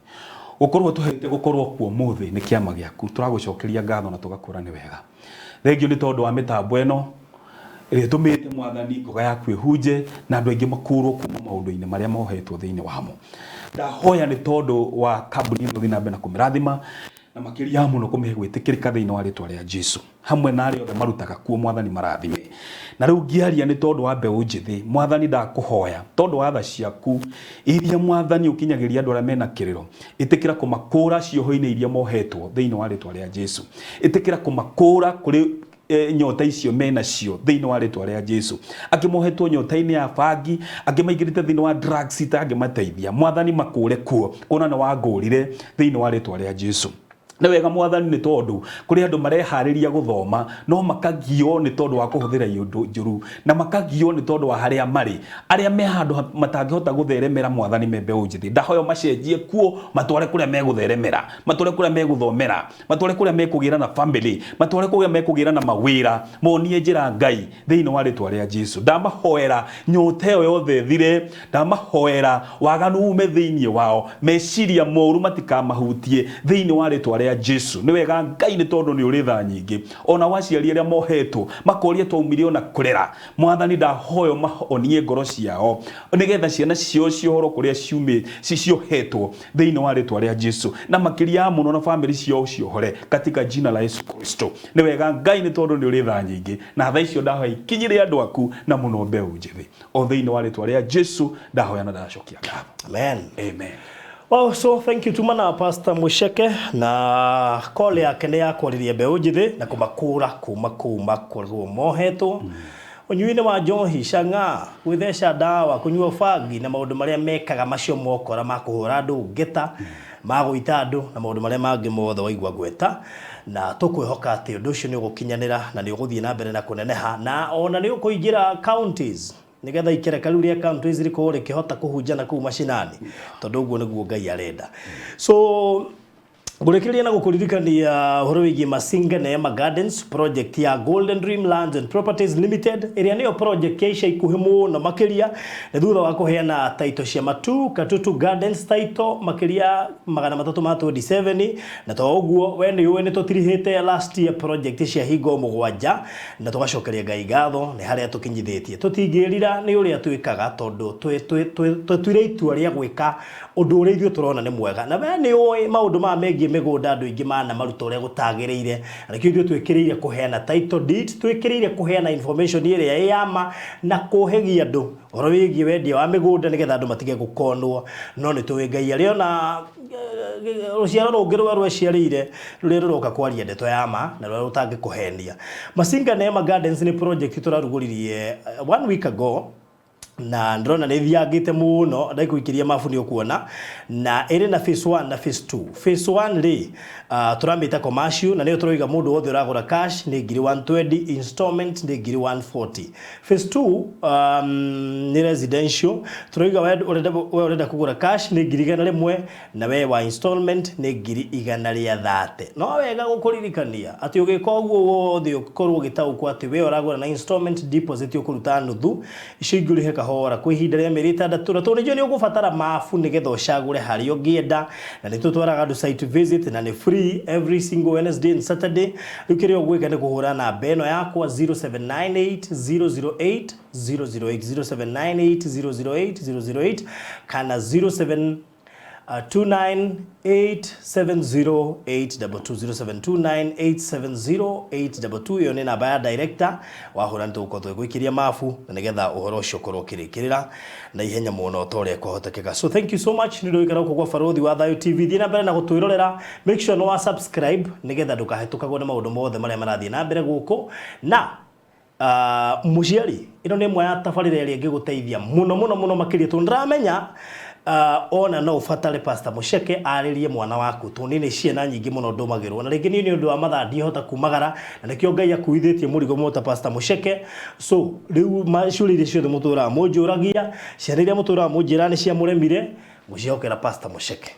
A: gũkorwo tũhete gũkorwo kuo mũthĩ nĩ kĩama gĩaku. Tũragũcokeria ngatho na tũgakwĩra nĩ wega. Thengiũ nĩ tondũ wa mĩtambo ĩno ĩrĩa ĩtũmĩte, Mwathani, ngoga yaku ĩhunje na andũ aingĩ makũrwo kuma maũndũ-inĩ marĩa mohetwo thĩinĩ wamo. Ndahoya nĩ tondũ wa kambuni ĩno, thiĩ na mbere na kũmĩrathima na makĩria mũno kũmĩhe gwĩtĩkĩrĩka thĩinĩ wa rĩtwa rĩa Jesu, hamwe na arĩa othe marutaga kuo. Mwathani, marathime. Na rĩu ngĩaria nĩ tondũ wa mbeũ njĩthĩ, Mwathani, ndakũhoya tondũ wa tha ciaku iria, Mwathani, ũkinyagĩria andũ arĩa mena kĩrĩro, ĩtĩkĩra kũmakũra cioho-inĩ iria mohetwo thĩinĩ wa rĩtwa rĩa Jesu. Ĩtĩkĩra kũmakũra kũrĩ nyota icio menacio thĩinĩ wa rĩtwa rĩa Jesu. Angĩ mohetwo nyota-inĩ ya bangi, angĩ maingĩrĩte thĩinĩ wa drugs itangĩmateithia. Mwathani, makũre kuo, kuona nĩ wangũrire thĩinĩ wa rĩtwa rĩa Jesu. Nĩ wega, Mwathani, nĩ tondũ kũrĩ andũ mareharĩria gũthoma no makagio nĩ tondũ wa kũhũthĩra iũndũ njũru, na makagio nĩ tondũ wa harĩa marĩ, arĩa me handũ matangĩhota gũtheremera. Mwathani, me mbeũ njĩthĩ, ndahoya macenjie kuo, matware kũrĩa megũtheremera, matware kũrĩa megũthomera, matware kũrĩa mekũgĩra na family, matware kũrĩa mekũgĩra na mawĩra. Monie njĩra, Ngai, thĩinĩ wa rĩtwa rĩa Jesu. Ndamahoera nyota ĩyo yothe ĩthire, ndamahoera waganu ume thĩinĩ wao, meciria moru matikamahutie thĩinĩ wa rĩtwa rĩa Jesu. Nĩ wega, Ngai, nĩ tondũ nĩ ũrĩ tha nyingĩ. Ona waciari arĩa mohetwo makoria twaumire ona kũrera, Mwathani, ndahoya mahonie ngoro ciao nĩgetha ciana ciao ciohorwo kũrĩa ciumĩ ciohetwo thĩinĩ wa rĩtwa rĩa Jesu, na makĩria ya mũno na famĩlĩ ciao ciohore katika jina la Yesu Kristo. Nĩ wega, Ngai, nĩ tondũ nĩ ũrĩ tha nyingĩ, na tha icio ndahoya ikinyĩre andũ aku na mũno mbeũ njĩthĩ, o thĩinĩ wa rĩtwa rĩa Jesu ndahoya na ndacokia ngatho.
B: Amen.
A: Amen.
B: Well, so thank you tumana Pastor Musheke, na call yake nĩ ya kwarĩria mbeũ njĩthĩ na kũmakũra kuma kũu makoragwo mohetwo ũnyui-inĩ wa njohi, cang'a, gwĩtheca ndawa, kũnyua bangi na maũndũ marĩa mekaga macio mokora ma kũhũra andũ ngeta, ma gũita andũ na maũndũ marĩa mangĩ mothe waigua ngweta. Na tũkwĩhoka atĩ ũndũ ũcio nĩ ũgũkinyanĩra na nĩ ũgũthiĩ na mbere na kũneneha, na ona nĩ ũkũingĩra counties, nigetha ikereka rĩu rĩa counties rĩkorwo rĩkĩhota kũhunjana kũu macinani, tondũ ũguo nĩguo Ngai arenda. So ngũrĩkĩrĩria na gũkũririkania ũhoro wĩgiĩ Masinga Neema Gardens, project ya Golden Dream Lands and Properties Limited, ĩrĩa nĩyo project ya ica ikuhĩ mũno makĩria, nĩ thutha wa kũheana title cia Matu Katutu Gardens, title makĩria 327. Na to ũguo, we nĩ ũĩ nĩ tũtirihĩte last year project cia hingo mũgwanja, na tũgacokeria Ngai ngatho nĩ harĩa tũkinyithĩtie. Tũtingĩrira nĩ ũrĩa twĩkaga, tondũ twĩtuire itua rĩa gwĩka ũndũ ũrĩa ithuĩ tũrona nĩ mwega. Na we nĩ ũĩ maũndũ maya megiĩ mĩgũnda, andũ aingĩ mana maruta ũrĩa gũtagĩrĩire, na nĩkĩo ithuĩ twĩkĩrĩire kũheana title deed, twĩkĩrĩire kũheana information ĩrĩa ĩ ya ma na kũhegia andũ ũhoro wĩgiĩ wendia wa mĩgũnda, nĩgetha andũ matige gũkonwo. No nĩ tũĩ Ngai arĩ ona rũciaro rũngĩ rũrĩa rweciarĩire, rũrĩa rũroka kwaria ndeto ya ma na rũrĩa rũtangĩkũhenia. Masinga Neema Gardens nĩ project tũrarugũririe one week ago. Na ndĩrona nĩ thiangĩte mũno, ndaikũikĩria mabu nĩ ũkuona. Na ĩrĩ na phase 1 na phase 2. Phase 1 rĩ, tũramĩta commercial, na nĩyo tũroiga mũndũ wothe ũragũra cash nĩ ngiri 120, installment nĩ ngiri 140. Phase 2 nĩ residential, tũroiga we ũrenda kũgũra cash nĩ ngiri 100, na we wa installment nĩ ngiri 130. No wega gũkũririkania atĩ ũgĩka ũguo wothe, ũkorwo ũgĩtaũkwo atĩ we ũragũra na installment, deposit ũkũruta nuthu, icio ingĩ ũrĩhe kahora kwa ihinda rĩa mĩeri 6. Na tondũ nĩnjũĩ nĩ ũgũbatara mabu nĩgetha ũcagũre harĩa ũngĩenda, na nĩ tũtwaraga andũ site visit na nĩ free every single Wednesday and Saturday. Rĩu kĩrĩa ũgwĩka nĩ kũhũra namba ĩno yakwa, 0798 008 008, 0798 008 008, kana 07 29870 822, 0729870822. Ĩyo nĩ namba ya director. Wahũra nĩ tũgũkorwo tũgĩgũikĩria mabu na nĩgetha ũhoro ũcio ũkorwo ũkĩrĩkĩrĩra na ihenya mũno ta ũrĩa kwahotekeka. So thank you so much nĩ ũndũ gũikara gũkũ gwa Barũthi wa Thayũ TV. Thiĩ na mbere na gũtwĩrorera, make sure nĩ wa subscribe nĩgetha ndũkahĩtũkagwo nĩ maũndũ mothe marĩa marathiĩ na mbere gũkũ. Na mũciari, ĩno nĩ ĩmwe ya tabarĩra ĩrĩa ĩngĩgũteithia mũno mũno mũno makĩria, tondũ ndĩramenya ona no ũbatare Pastor Mũceke arĩrie mwana waku, tondũ niĩ nĩ ciana nyingĩ mũno ndũmagĩrwo, na rĩngĩ niĩ nĩ ũndũ wa mathaa ndihota kumagara, na nĩkĩo Ngai akuithĩtie mũrigo mũno ta Pastor Mũceke. So rĩu ciũria iria ciothe mũtũraga mũnjũragia, ciana iria mũtũraga mũnjĩra nĩ ciamũremire, mũciĩhokera Pastor Mũceke.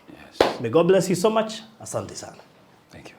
B: May God bless you so much. Asante sana.
A: Thank you.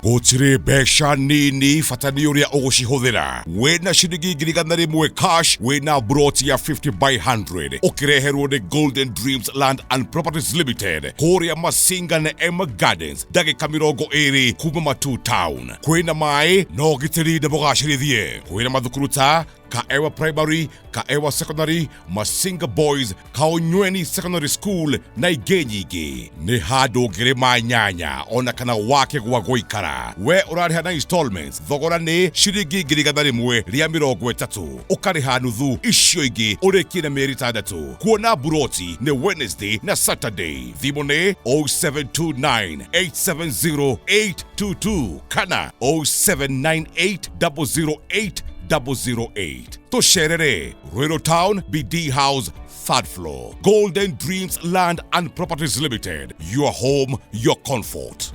C: Gũtirĩ mbeca nini, bata nĩ ũrĩa ũgũcihũthĩra. Wĩna ciringi 100,000 cash, wĩna broti ya 50 by 100 ũkĩreherwo nĩ Golden Dreams Land and Properties Limited kũrĩa Masinga na Emma Gardens, ndagĩka 20 kuma Matu Town. Kwĩna maĩ no ũgitĩri na mũgacĩrithie. Kwĩna mathukuru ta Kaewa Primary, Kaewa Secondary, Masinga Boys, Kaonyweni Secondary School na ingĩ nyingĩ. Nĩ handũ ũngĩrĩma nyanya ona kana wake gwa gũikara. We ũrarĩha na installments, thogora nĩ ciringi 130,000, ũkarĩha nuthu, icio ingĩ ũrĩkie na mĩeri 6. Kuona buroti nĩ Wednesday na Saturday. Thimũ nĩ 0729 870 822 kana 0798 008 008. Tũcerere Ruiru Town, BD House, third floor. Golden Dreams Land and Properties Limited. Your home, your comfort.